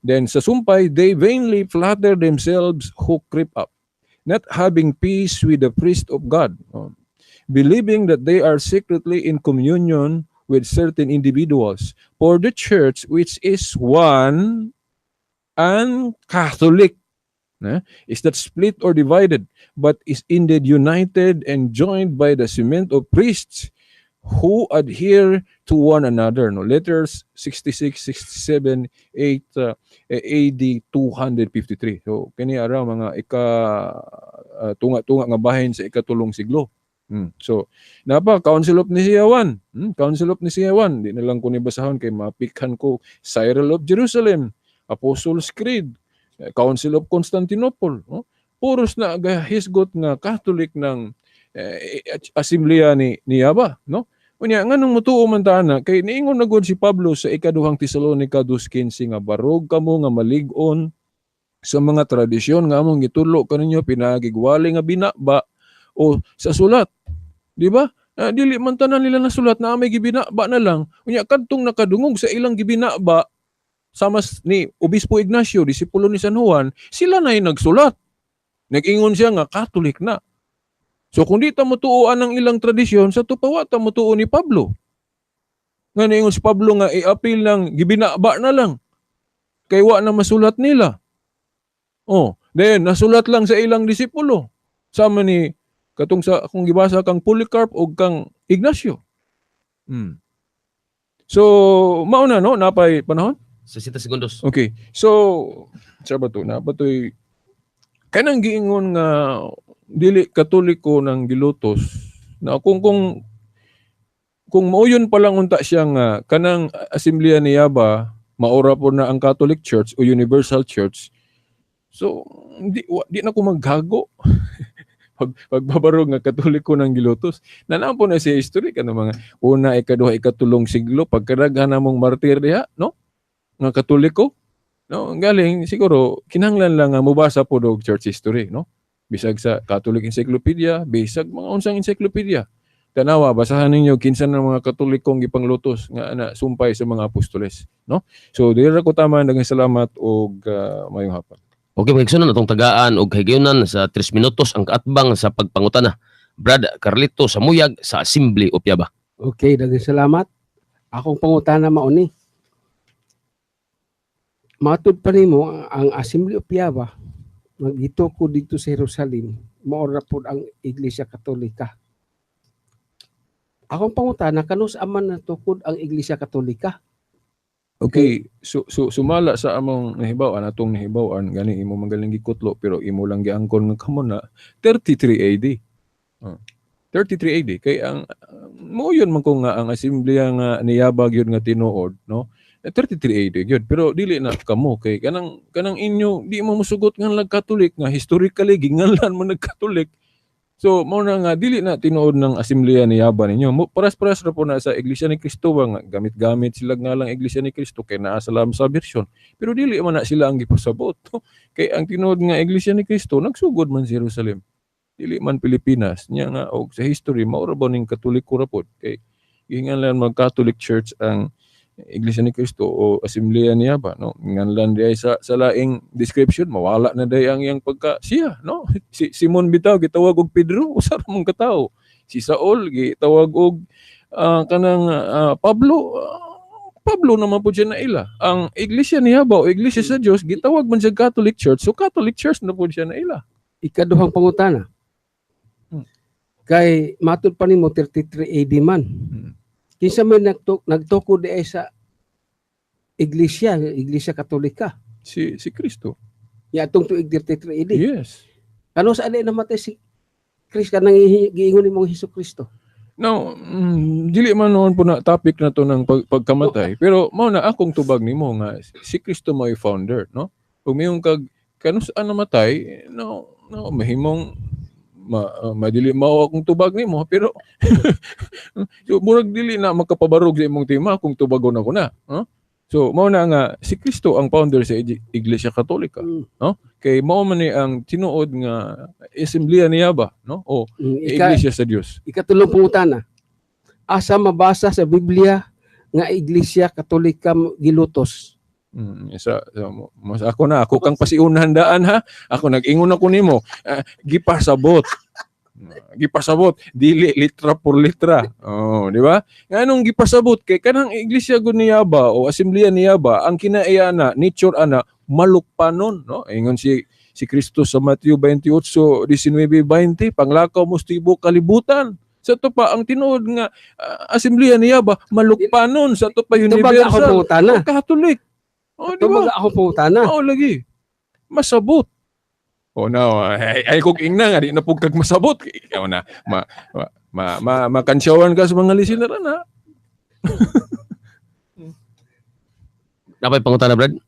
Then sa sumpay, they vainly flatter themselves who creep up, not having peace with the priest of God, oh, believing that they are secretly in communion with certain individuals. For the church, which is one and Catholic, eh, is not split or divided, but is indeed united and joined by the cement of priests who adhere to one another. No, letters 66, 67, 8, AD 253. So kini ara mga ika tunga-tunga nga bahin sa ikatulong siglo. So napa Council of Nicaea 1. Council of Nicaea 1. Di na lang ko ni basahon kay mapikhan ko. Cyril of Jerusalem, Apostles' Creed, Council of Constantinople, no? Puros na hisgot nga Catholic ng asembleya ni Yaba, no? Unya, nganong mutuo man ta ana? Kay niingon na gud si Pablo sa Ikaduhang Tesalonika 2:15 nga barog kamo nga malig-on sa mga tradisyon nga among gitudlo kaninyo pinaagig wali nga binaba o sa sulat. Di ba? Dili man tanan nila nasulat na may gibinaba na lang. Unya, kadtong nakadungog sa ilang gibinaba sama ni Obispo Ignacio, disipulo ni San Juan, sila na nagsulat. Nag-ingon siya nga Catholic na. So kung di ta motuoan ang ilang tradisyon, sa tupawa ta motuo ni Pablo. Nga niingon si Pablo nga i-appeal ng gibinaba na lang. Kay wa na masulat nila. Oh, then nasulat lang sa ilang disipulo. Sama ni katong sa akong gibasa kang Polycarp o kang Ignacio. So mao na, no, napay panahon? 60 segundos. Okay. So, sa ba to? Na ba to'y kanang giingon nga dili Katoliko ng gilutos na kung mauyon pa lang unta siya nga kanang asembleya ni Yaba maura po na ang Catholic Church o Universal Church, so di na ko maghago pagbabarog nga Katoliko ng gilutos na po na si history kanang mga una, ikaduha, ikatulong siglo, pagkadaghan namong martir diha, no, nga Katoliko, no? Ang galing siguro kinahanglan lang nga mobasa pod og church history, no, bisag sa Catholic Encyclopedia, bisag mga unsang encyclopedia. Tanawa, basahan ninyo kinsa ng mga Katolikong gipanglutos nga ana sumpay sa mga apostoles, no? So diri ra ko tama. Daghang salamat og maayong hapon. Okay, mga igsoon, atong tagaan og kahigayunan sa 3 minutos ang kaatbang sa pagpangutana. Brad Carlito Samuyag sa Assembly of Yaba. Okay, daghang salamat. Akong pangutana mao ni. Matud pa nimo ang Assembly of Yaba nagituko dito sa Jerusalem, mao ra pod ang Iglesia Katolika. Akong pangutana, kanus aman natukod ang Iglesia Katolika? Okay, so sumala sa among nahibaw-an, atong nahibaw-an, gani imo magaling gikutlo pero imo lang giangkon nga kamo na 33 AD. Oh. 33 AD kay ang mo yun man ko nga ang asembleya nga niyabag yun nga tinuod, no? 33 AD gyud, pero dili na kamo kay kanang inyo di mo musugot nga lag Catholic nga historically ginganlan mo nag-Catholic. So mao na nga dili na tinuod ng asembleya ni Yaba ninyo. Mo paras-paras ra po na sa Iglesia ni Cristo ba nga gamit-gamit sila nga lang Iglesia ni Cristo kay naa sa sa version. Pero dili man na sila ang gipasabot. Kay ang tinuod nga Iglesia ni Cristo nagsugod man sa Jerusalem. Dili man Pilipinas. Nya nga og sa history mao ra ba ning Katoliko ra pod kay gihinganlan mag Catholic Church ang Iglesia ni Cristo o Asembleya niya ba, no? Nganlan di sa laing description mawala na day ang iyang pagka siya, no? Si Simon bitaw gitawag og Pedro, usa ra mong katawo. Si Saul gitawag og kanang Pablo, Pablo naman po siya na ila. Ang Iglesia niya ba o Iglesia sa Dios gitawag man siya Catholic Church, so Catholic Church na po siya na ila. Ikaduhang pangutana. Kay matud pa nimo 33 AD man. Kinsa may nagtukod di ay sa Iglesia, Iglesia Katolika? Si Kristo. Ya atong tuig 33 AD. Yes. Kano sa alay namatay si Kristo kanang giingon nimong Hesus Kristo? Now, dili man noon po na topic na to ng pagkamatay, pero mao na akong tubag nimo nga si Kristo mo founder, no? Kung mayong kag kano saan namatay, no, mahimong madili mao akong tubag nimo, pero so, murag dili na makapabarog sa imong tema kung tubagon ako na, no? So mao na nga si Kristo ang founder sa Iglesia Katolika, kay mao man ni ang tinuod nga asembleya niya ba, no? O Iglesia sa Dios. Ikatulong pangutana. Asa mabasa sa Biblia nga Iglesia Katolika gilutos? Sa mas ako na ako kang pasiunahan daan ha. Ako nag-ingon ako nimo. Gipasabot. Gipasabot dili litra por litra. Oh, di ba? Nganong gipasabot kay kanang iglesia gud niya ba o asembleya niya ba ang kinaiya na nature ana malukpanon, no? Ingon si si Kristo sa Mateo 28:19-20, panglakaw mo sa tibuok kalibutan. Sa to pa ang tinuod nga asembleya niya ba malukpanon sa to pa Tubag ako universal. pangutana. O Catholic. Oh, di ba? Tubag ako pangutana. Oo, lagi. Masabot. O no, ay kog ingna nga di na pug kag masabot. Ikaw na ma ma ma, ma makansyawan ka sa mga listener na. Napay pangutana, Brad?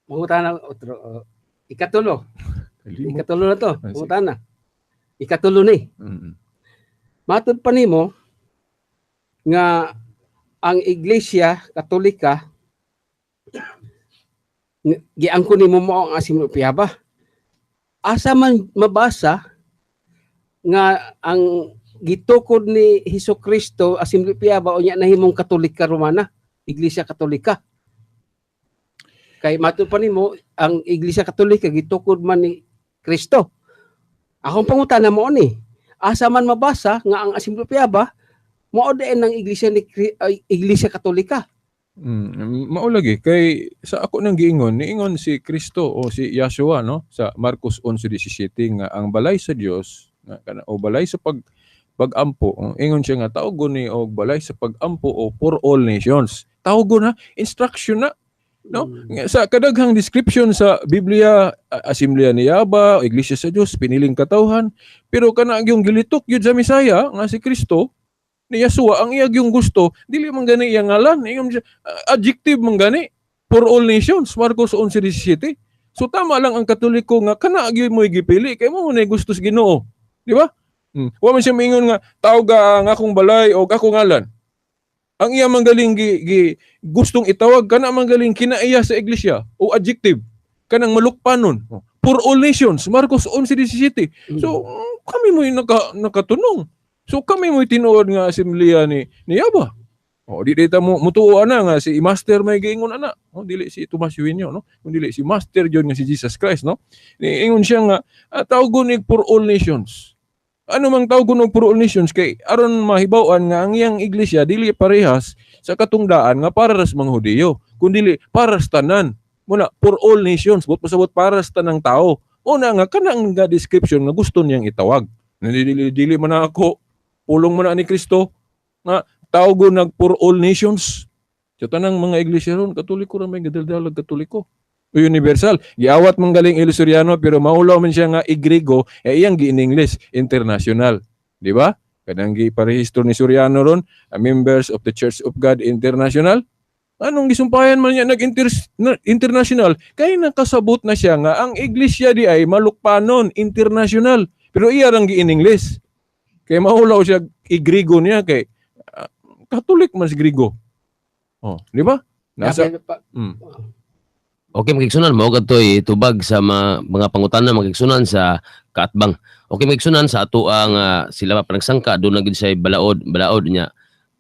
Pangutana otro. Ikatulo. Ikatulo na to. Ah, sige. Pangutana. Ikatulo ni. Matud pa nimo nga ang Iglesia Katolika giangkon nimo mo ang Asim Piaba. Asa man mabasa nga ang gitukod ni Hesus Kristo Assembly Piaba unya nahimong Katolika Romana, Iglesia Katolika? Kay matud pa nimo ang Iglesia Katolika gitukod man ni Kristo. Akong pangutana mo ni, asa man mabasa nga ang Assembly Piaba mao diin ang Iglesia ni ay, Iglesia Katolika? Mao lagi kay sa ako nang giingon, niingon si Kristo o si Yahshua, no, sa Marcos 11:17 nga ang balay sa Dios nga kana o balay sa pag-ampo, oh, ingon siya nga tawgon ni og balay sa pag-ampo o for all nations. Tawgon ha, instruction na, no? Nga sa kadaghang description sa Biblia, Asembleya ni Yaba, Iglesia sa Dios, piniling katawhan, pero kana yung gilitok yun sa Misaya nga si Kristo ni Yeshua ang iya yung gusto, dili man gani iyang ngalan, ingon siya, adjective man gani for all nations, Marcos 11:17. So tama lang ang Katoliko nga kana gyud mo gipili kay mo na gusto sa Ginoo, di ba? Wa man siya moingon nga tawag ang akong balay o akong ngalan. Ang iya manggaling gi gustong itawag kana manggaling kinaiya sa iglesia o adjective kanang malukpanon for all nations, Marcos 11:17. So kami mo nakatunong. So kami mo tinuod nga asembleya ni Yaba. O di dita mo mutuo ana nga si Master may giingon ana. O dili si Tomas Eugenio, no? Kun dili si Master gyud nga si Jesus Christ, no? Niingon siya nga tawgon ni for all nations. Ano mang tawgon og for all nations kay aron mahibaw-an nga ang iyang iglesia dili parehas sa katungdaan nga para ra sa mga Hudiyo, kun dili para sa tanan. Muna for all nations, but pasabot para sa tanang tao. Una nga kanang nga description nga gusto niyang itawag. Dili dili man na ako pulong man na ni Kristo nga tawgon nag for all nations. Sa tanang mga iglesia ron, Katoliko ra may gadaldalag Katoliko. O universal. Giawat man galing Illustriano pero maulaw man siya nga Igrigo, eh iyang gi-in English international. Di ba? Kanang giparehistro ni Soriano ron, members of the Church of God International. Anong gisumpayan man niya nag-international kay nakasabot na siya nga ang iglesia di ay malukpanon international. Pero iya rang gi-in English. Kay maulaw siya Igrigo niya kay Katolik man si Grigo. Oh, di ba? Nasa Okay, mga kaigsuonan, mao kadto'y tubag sa mga pangutana, mga kaigsuonan, sa kaatbang. Okay, mga kaigsuonan, sa ato ang sila pa nagsangka doon na gid siya balaod balaod niya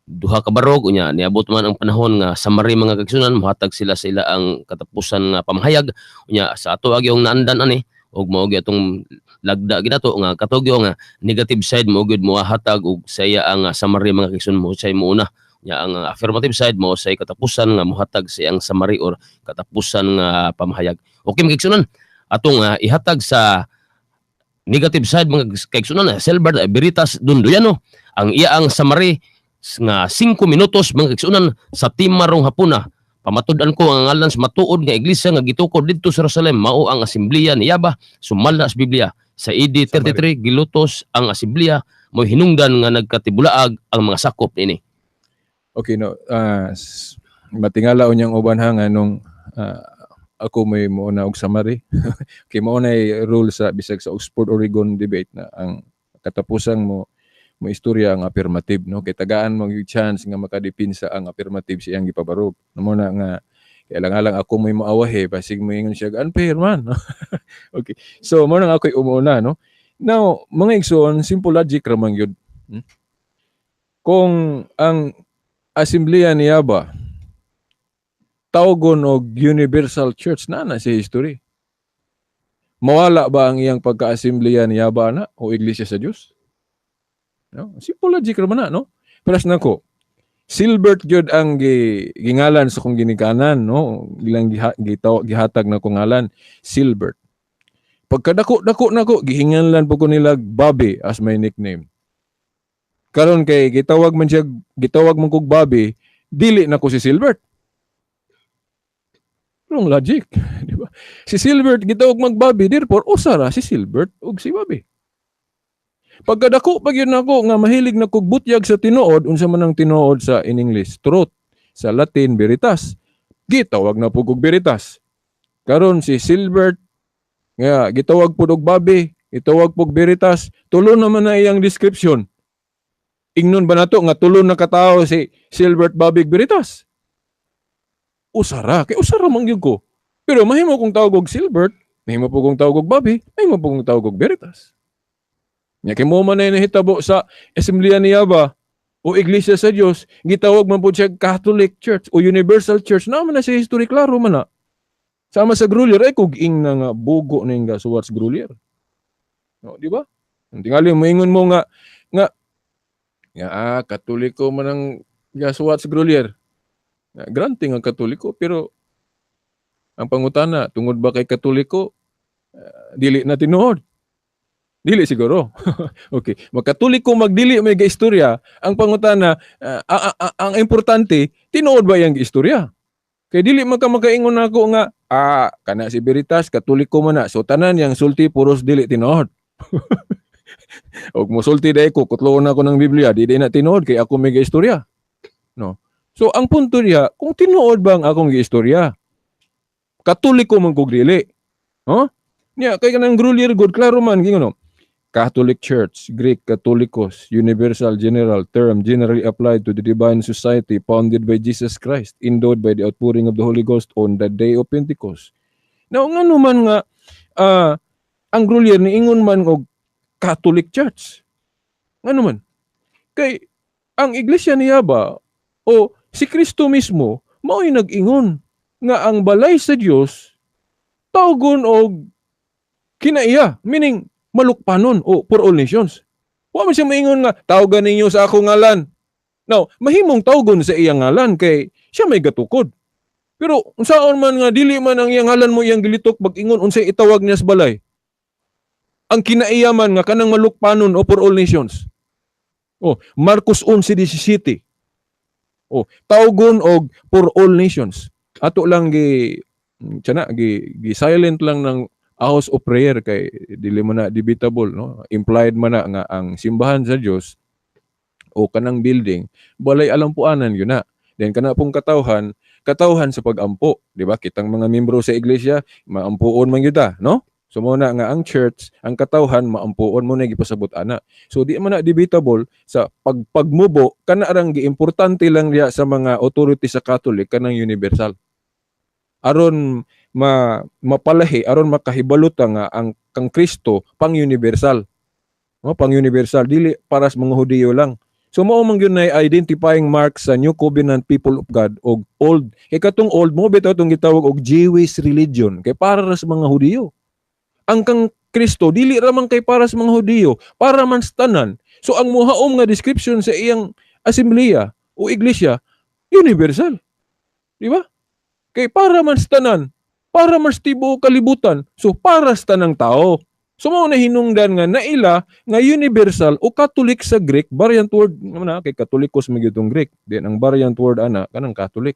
duha ka barog. Unya niabot man ang panahon nga summary, mga kaigsuonan, mohatag sila sa ila ang katapusan nga pamahayag. Unya sa ato ag yung naandan ani og mao gyud atong lagda ginato nga katugyo nga negative side mo gyud mohatag og sa iya ang summary, mga kaigsuonan, mo say muuna. Nya ang affirmative side mo say katapusan nga mohatag sa iyang summary or katapusan nga pamahayag. Okay, mga kaigsuonan, atong ihatag sa negative side, mga kaigsuonan, Selbert Veritas Dunduyano ang iya ang summary nga 5 minutos, mga kaigsuonan, sa tema rong hapuna. Pamatud-an ko ang ngalan sa matuod nga iglesia nga gitukod didto sa Jerusalem mao ang Asembleya ni Yaba sumala sa Biblia. Sa AD 33 gilutos ang asembleya, mo hinungdan nga nagkatibulaag ang mga sakop niini. Okay, no. Matingala unyang uban ha nga nung ako may muuna og summary. Okay, mao na rule sa bisag sa Oxford Oregon debate na ang katapusang mo mo istorya ang affirmative, no, kay tagaan mo yung chance nga makadepinsa ang affirmative sa iyang gipabarog. No mo na nga kailangan lang ako may moawahe basig moingon siya unfair man. Okay. So mo na nga ako'y umuuna, no. Now, mga igsoon, simple logic ra man gyud. Kung ang Asembleya ni Yaba Tawgon og Universal Church na na si history. Mawala ba ang iyang pagka-assembleya niya ba na o Iglesia sa Dios? No? Simple logic ra man na, no? Pero nako, Silbert gyud ang gingalan sa kong ginikanan, no? Ilang gihatag na kong ngalan, Silbert. Pagkadako-dako nako, gihinganlan po ko nila Bobby as my nickname. Karon kay gitawag man siya, gitawag man kog Bobby, dili na ko si Silbert. Wrong logic, di ba? Si Silbert gitawag mag Bobby, therefore usa ra si Silbert ug si Bobby. Pagkadako pag yun nako nga mahilig na kog butyag sa tinuod, unsa man ang tinuod sa in English, truth, sa Latin veritas. Gitawag na pud kog Veritas. Karon si Silbert nga gitawag pud og Bobby, gitawag pug Veritas, tulo naman na iyang description. Ingnon ba nato nga tulo na katawo si Silbert Bobby Veritas? Usara, kay usara man gyud ko. Pero mahimo kong tawag og Silbert, mahimo po kong tawag og Bobby, mahimo po kong tawag og Veritas. Nya kay mo man na nahitabo sa Assembleya niya ba o Iglesia sa Dios, gitawag man pud siya Catholic Church o Universal Church, na man na sa history, klaro man na. Sama sa Grolier, ay kog ing na nga bugo na yung gasuwat sa Grolier. No, di ba? Ang tingali moingon mo nga nga nga Katoliko man ang gasuwat sa Grolier. Nga, granting ang Katoliko, pero ang pangutana, tungod ba kay Katoliko, dili na tinuod? Dili siguro. Okay. Magkatoliko magdili may gaistorya, ang pangutana, ang importante, tinuod ba yang istorya? Kay dili man ka makaingon nako nga kana si Veritas Katoliko man na. So tanan yang sulti puros dili tinuod. Og mosulti dai ko, kutloon ako ng Biblia, di na tinuod kay ako may gaistorya. No. So ang punto diha, kung tinuod ba ang akong giistorya? Katoliko man kog dili. Huh? Nya kay kanang Grolier good klaro man gingon no. Catholic Church, Greek Catholicos, universal general term generally applied to the divine society founded by Jesus Christ, endowed by the outpouring of the Holy Ghost on the day of Pentecost. Now, ngano man nga ang Grolier niingon man og Catholic Church? Ngano man? Kay ang iglesia niya ba o si Kristo mismo mao'y nag-ingon nga ang balay sa Dios tawgon og kinaiya, meaning malukpanon o for all nations. Wa man siya maingon nga tawgan ninyo sa akong ngalan. Now, mahimong tawgon sa iyang ngalan kay siya may gatukod. Pero unsaon man nga dili man ang iyang ngalan mo iyang gilitok pag-ingon, unsay itawag niya sa balay? Ang kinaiya man nga kanang malukpanon o for all nations. Oh, Marcos 11:17. Oh, tawgon og for all nations. Ato lang gi tiyan gi, gi silent lang ng house of prayer kay dili man na debatable, no? Implied man na nga ang simbahan sa Dios o kanang building balay alampuanan yun na. Then kana pong katawhan, katawhan sa pagampo, di ba? Kitang mga membro sa iglesia maampuon man gyud ta, no? So mo na nga ang church, ang katawhan maampuon mo na gipasabot ana. So di man na debatable sa pagpagmubo, kana rang giimportante lang diya sa mga authority sa Catholic kanang universal. Aron mapalahi, aron makahibalo ta nga ang kang Kristo pang universal. No, pang universal dili para sa mga Hudiyo lang. So mao man gyud na identifying mark sa New Covenant people of God og old. Kay katong old mo bitaw tong gitawag og Jewish religion kay para ra sa mga Hudiyo. Ang kang Kristo dili ra man kay para sa mga Hudiyo, para man sa tanan. So ang muhaom nga description sa iyang asembleya o iglesia universal. Di ba? Kay para man sa tanan, para man sa tibuok kalibutan. So para sa tanang tao. So mao na hinungdan nga naila nga universal o Catholic sa Greek variant word naman na kay Katolikos man gyud tong Greek. Then ang variant word ana kanang Catholic.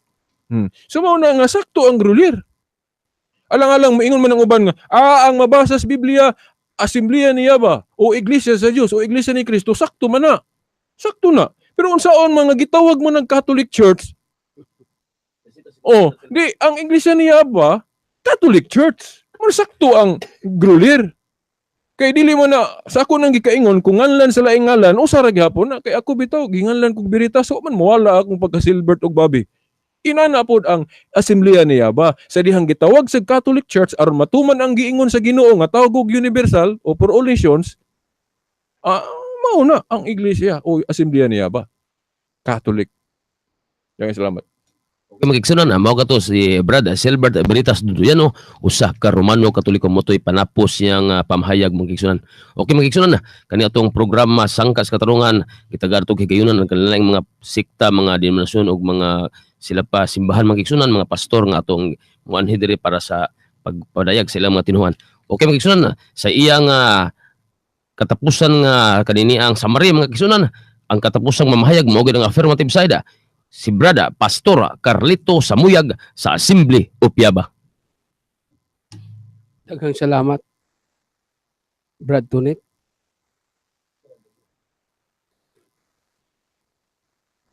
So mao na nga sakto ang Grolier. Alang-alang moingon man ang uban nga ang mabasa sa Biblia asembleya niya ba o iglesia sa Dios o iglesia ni Kristo, sakto man na. Sakto na. Pero unsaon mga gitawag mo ng Catholic Church? Oh, di ang iglesia niya ba Catholic Church. Mo sakto ang Grolier. Kay dili mo na sa ako nang gikaingon kung nganlan sa laing ngalan usa ra gihapon na kay ako bitaw ginganlan kog Veritas, so man mawala akong pagka Silbert og Bobby. Inana pod ang asembleya niya ba sa dihang gitawag sa Catholic Church aron matuman ang giingon sa Ginoo nga tawag og universal o for all nations. Mao na ang iglesia o asembleya niya ba Catholic. Daghang salamat. Okay, mga igsuonan, mao kato si Brad Silbert Veritas Duduyano, usa ka Romano Katoliko, motoy panapos niyang pamahayag, mga igsuonan. Okay, mga igsuonan, kani atong programa Sangkas Katarungan, gitagar tog higayunan ang kanilang mga sikta, mga denominasyon ug mga sila pa simbahan, mga igsuonan, mga pastor nga atong muanhi diri para sa pagpadayag sa ilang mga tinuhan. Okay, mga igsuonan, sa iyang katapusan nga kanini ang summary, mga igsuonan, ang katapusang mamahayag mao gyud ang affirmative side, si Brada Pastor Carlito Samuyag sa Assembly of Yaba. Daghang salamat, Brad Tunet.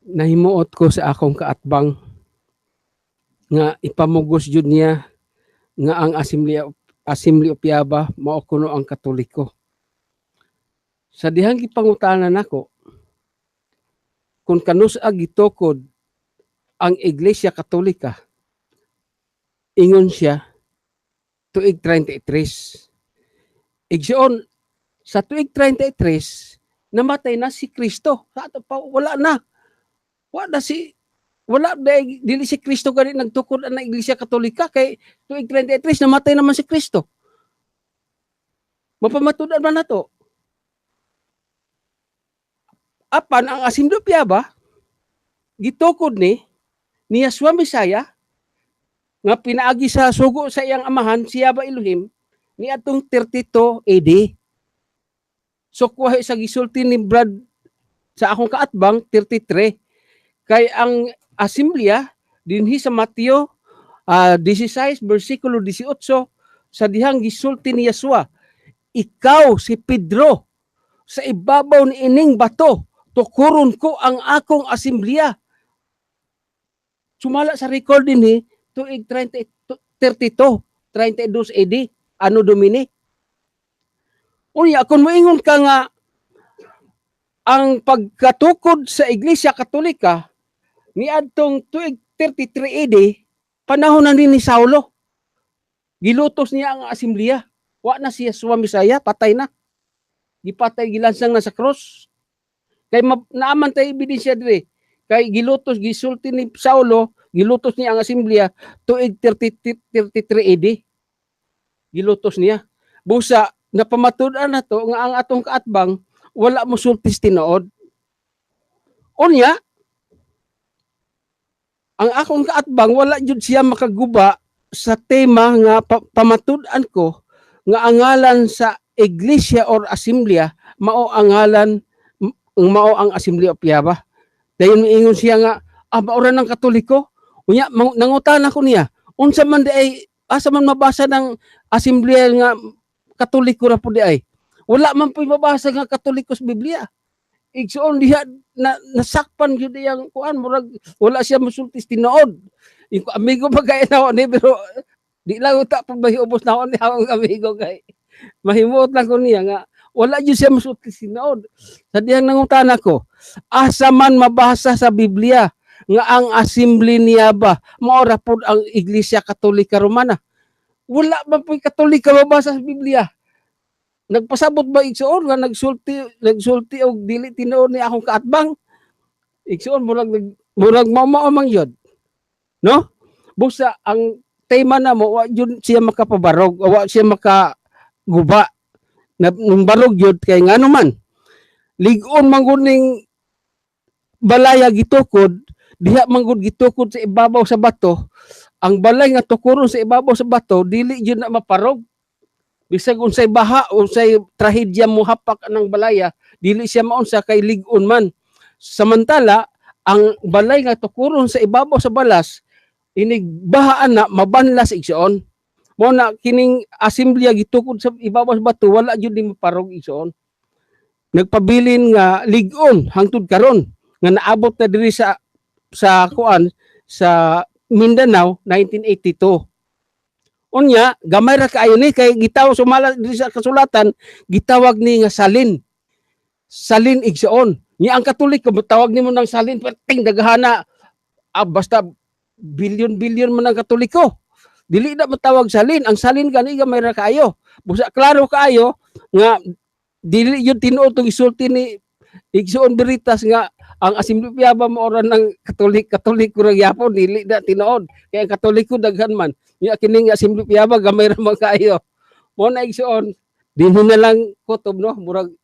Nahimuot ko sa akong kaatbang nga ipamugos jud niya nga ang Assembly of Yaba mao kuno ang Katoliko. Sa dihang gipangutana nako kung kanus-a gitukod ang Iglesia Katolika, ingon siya tuig 33. Igsoon, sa tuig 33 namatay na si Kristo. Sa ato pa wala na. Wala si wala dili dili si Kristo gani nagtukod ang Iglesia Katolika kay tuig 33 namatay naman si Kristo. Mapamatud-an man nato. Apan ang Assembly of Yaba gitukod ni Yeshua Messiah nga pinaagi sa sugo sa iyang amahan si Yaba Elohim ni atong 32 AD. So kuha sa gisulti ni Brad sa akong kaatbang 33 kay ang asemblea dinhi sa Mateo 16 bersikulo 18 sa dihang gisulti ni Yeshua, ikaw si Pedro, sa ibabaw ni ining bato tukuron ko ang akong asemblea. Sumala sa record dinhi tuig 32 AD Anno Domini. Unya kung moingon ka nga ang pagkatukod sa Iglesia Katolika niadtong tuig 33 AD, panahon na ni Saulo. Gilutos niya ang asemblea. Wa na siya Yeshua Messiah, patay na. Gipatay, gilansang na sa cross. Kay naaman tayo ebidensya dire. Kay gilutos, gisulti ni Saulo, gilutos niya ang asemblea tuig 33 AD. Gilutos niya. Busa napamatud-an na to nga ang atong kaatbang wala mo sultis tinuod. Unya, ang akong kaatbang wala jud siya makaguba sa tema nga pamatud-an ko nga ang ngalan sa iglesia or asemblea mao ang ngalan mao ang Assembly of Yaba. Dayon miingon siya nga mao ra ng Katoliko. Unya nangutana ko niya, unsa man di ay asa man mabasa ng asemblea nga Katoliko ra pud di ay? Wala man puy mabasa nga Katoliko sa Biblia. Igsoon diha na nasakpan gyud iyang kuan, murag wala siya mosulti tinuod. Yung amigo pa kay na ni, pero di lang uta pa bahi ubos na ni akong amigo kay mahimuot lang ko niya nga wala gyud siya mosulti tinuod. Sa dihang nangutana ko, asa man mabasa sa Biblia nga ang assembly niya ba mao ra pud ang Iglesia Katolika Romana? Wala man puy Katolika mabasa sa Biblia. Nagpasabot ba, igsoon, nga nagsulti og dili tinuod ni akong kaatbang? Igsoon, murag mao man gyud, no? Busa ang tema na mo wa jud siya makapabarog, wa siya makaguba na nung barog gyud kay ngano man lig-on man gud ning balaya gitukod diha man gud gitukod sa ibabaw sa bato. Ang balay nga tukuron sa ibabaw sa bato dili jud na maparog bisag unsay baha, unsay trahedya mo hapak ang balaya, dili siya maunsa kay lig-on man. Samantala ang balay nga tukuron sa ibabaw sa balas, inig bahaan na mabanlas, igsoon. Mo na kining asemblea gitukod sa ibabaw sa bato wala jud ni maparog, igsoon. Nagpabilin nga lig-on hangtod karon nga naabot na diri sa kuan sa Mindanao 1982. Unya, gamay ra kaayo ni kay gitawag sumala diri sa kasulatan, gitawag ni nga salin. Salin, igsoon. Ni ang Katoliko tawag nimo ng salin perting daghana. Basta bilyon-bilyon man ang Katoliko. Dili na matawag salin. Ang salin gani gamay ra kaayo. Busa klaro kaayo nga dili yun tinuod tong isulti ni igsoon Veritas nga Ang Assembly of Yaba mo ora ng Katolik, Katoliko ra gyapon, dili na tinuod. Kay ang Katoliko daghan man. Nya kining Assembly of Yaba gamay ra man kaayo. Mo na igsuon, dinhi na lang kutob no, murag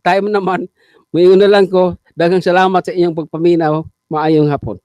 time naman. Moingon na lang ko, daghang salamat sa inyong pagpaminaw. Maayong hapon.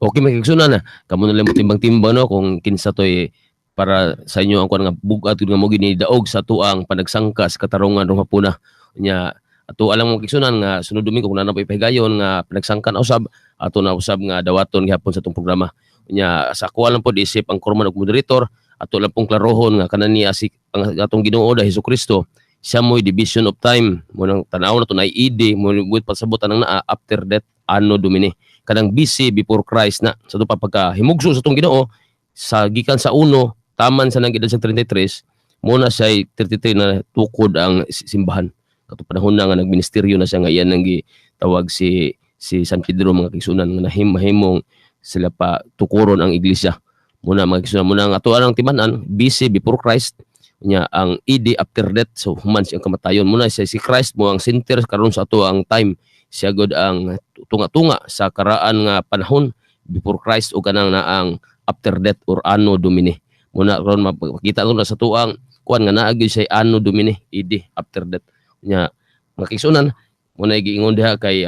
Okay, mga kaigsunan na. Kamo na lang mo timbang-timbang no kung kinsa toy para sa inyo ang kuan nga bug-at nga mo ginidaog sa tuang panagsangka sa katarungan rong hapuna. Nya ato alam mo kaigsunan nga sunod Domingo kung naa na ipahigayon nga panagsangka na usab ato na usab nga dawaton gihapon sa atong programa. Nya sa ako lang pod isip ang korman ug moderator ato lang pong klarohon nga kanan niya si ang atong Ginoo da Hesus Kristo siya mo'y division of time mo nang tanaw na to na ID mo buit pasabot anang naa after death anno Domini kanang BC, before Christ na sa pa pagka himugso sa atong Ginoo sa gikan sa uno taman sa nang edad sa 33 mo na siya 33 na tukod ang simbahan kato panahon na nga nagministeryo na siya nga iyan ang gitawag si San Pedro mga kaigsunan nga nahimong sila pa tukuron ang iglesia muna mga kaigsunan muna ang ato ang timan-an BC, before Christ, nya ang AD, after death, so human siyang kamatayon muna siya si Christ mo ang center karon sa ato ang time siya gud ang tunga-tunga sa karaan nga panahon before Christ o kanang na ang after death or anno Domini muna karon mapakita na sa tuang kuan nga naa gyud siya anno Domini, AD, after death. Nya mga kaigsunan muna giingon diha kay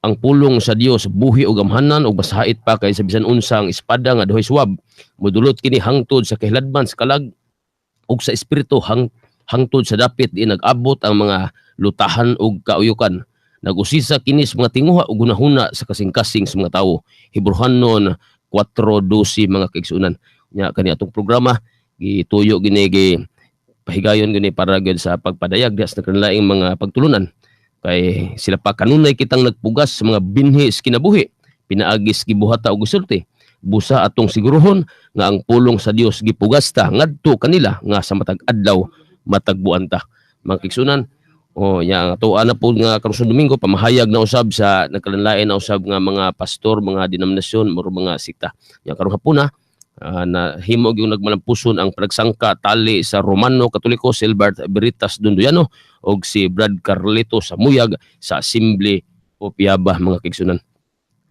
ang pulong sa Dios buhi og gamhanan ug masahit pa kaysa bisan unsang espada nga duhay swab, mudulot kini hangtod sa kahiladman sa kalag ug sa espiritu hangtod sa dapit di nag-abot ang mga lutahan ug kauyukan, nagusisa kini sa mga tinguha ug hunahuna sa kasing-kasing sa mga tawo. Hebreohanon 4:12 mga kaigsunan. Nya kani atong programa gituyo gini gi pahigayon gini para gyud sa pagpadayag diha sa nagkalaing mga pagtulunan kay sila pa kanunay kitang nagpugas sa mga binhi sa kinabuhi pinaagis gibuhata og gisulti busa atong siguruhon nga ang pulong sa Dios gipugas ta ngadto kanila nga sa matag adlaw matagbuan ta mga kaigsunan. O nya ang atoa na po nga karon sa Domingo pamahayag na usab sa nagkalanlain na usab nga mga pastor, mga denominasyon, muro mga sikta. Nya karong hapuna na himo gyud nagmalampuson ang panagsangka tali sa Romano Katoliko Silbert Veritas Dondoyano og si Brad Carlito Samuyag sa Assembly of Yaba mga kaigsunan.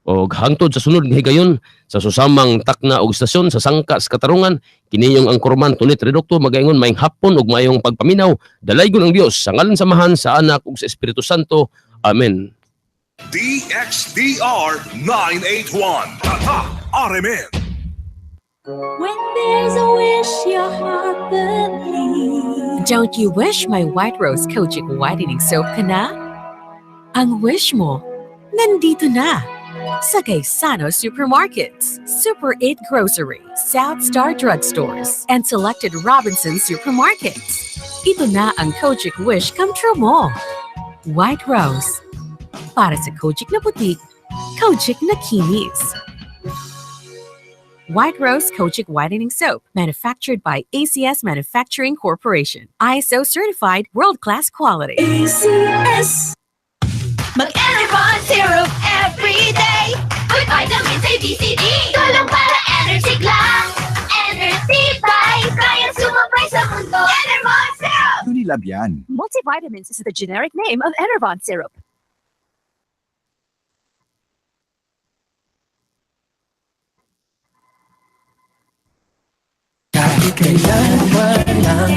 Og hangtod sa sunod nga higayon sa susamang takna og istasyon sa sangka sa katarungan kiniyong ang Korman Tunit Redukto magaingon maayong hapon ug maayong pagpaminaw. Dalaygon ang Dios sa ngalan sa Amahan, sa Anak ug sa Espiritu Santo. Amen. DXDR 981. Tatak RMN. When there's a wish your heart believes. Don't you wish my White Rose Kojic Whitening Soap ka na? Ang wish mo, nandito na. Sa Gaisano Supermarkets, Super 8 Grocery, South Star Drugstores, and selected Robinson Supermarkets. Ito na ang Kojic Wish come true mo. White Rose. Para sa Kojic na puti, Kojic na kinis. White Rose Kojic Whitening Soap, manufactured by ACS Manufacturing Corporation. ISO certified world-class quality. ACS. Mag-Enervon syrup every day. With vitamins A, B, C, D. Tulong para energy lang. Energy by. Kaya sumabay sa mundo. Enervon syrup! Unilab yan. Multivitamins is the generic name of Enervon syrup. Kahit kailan walang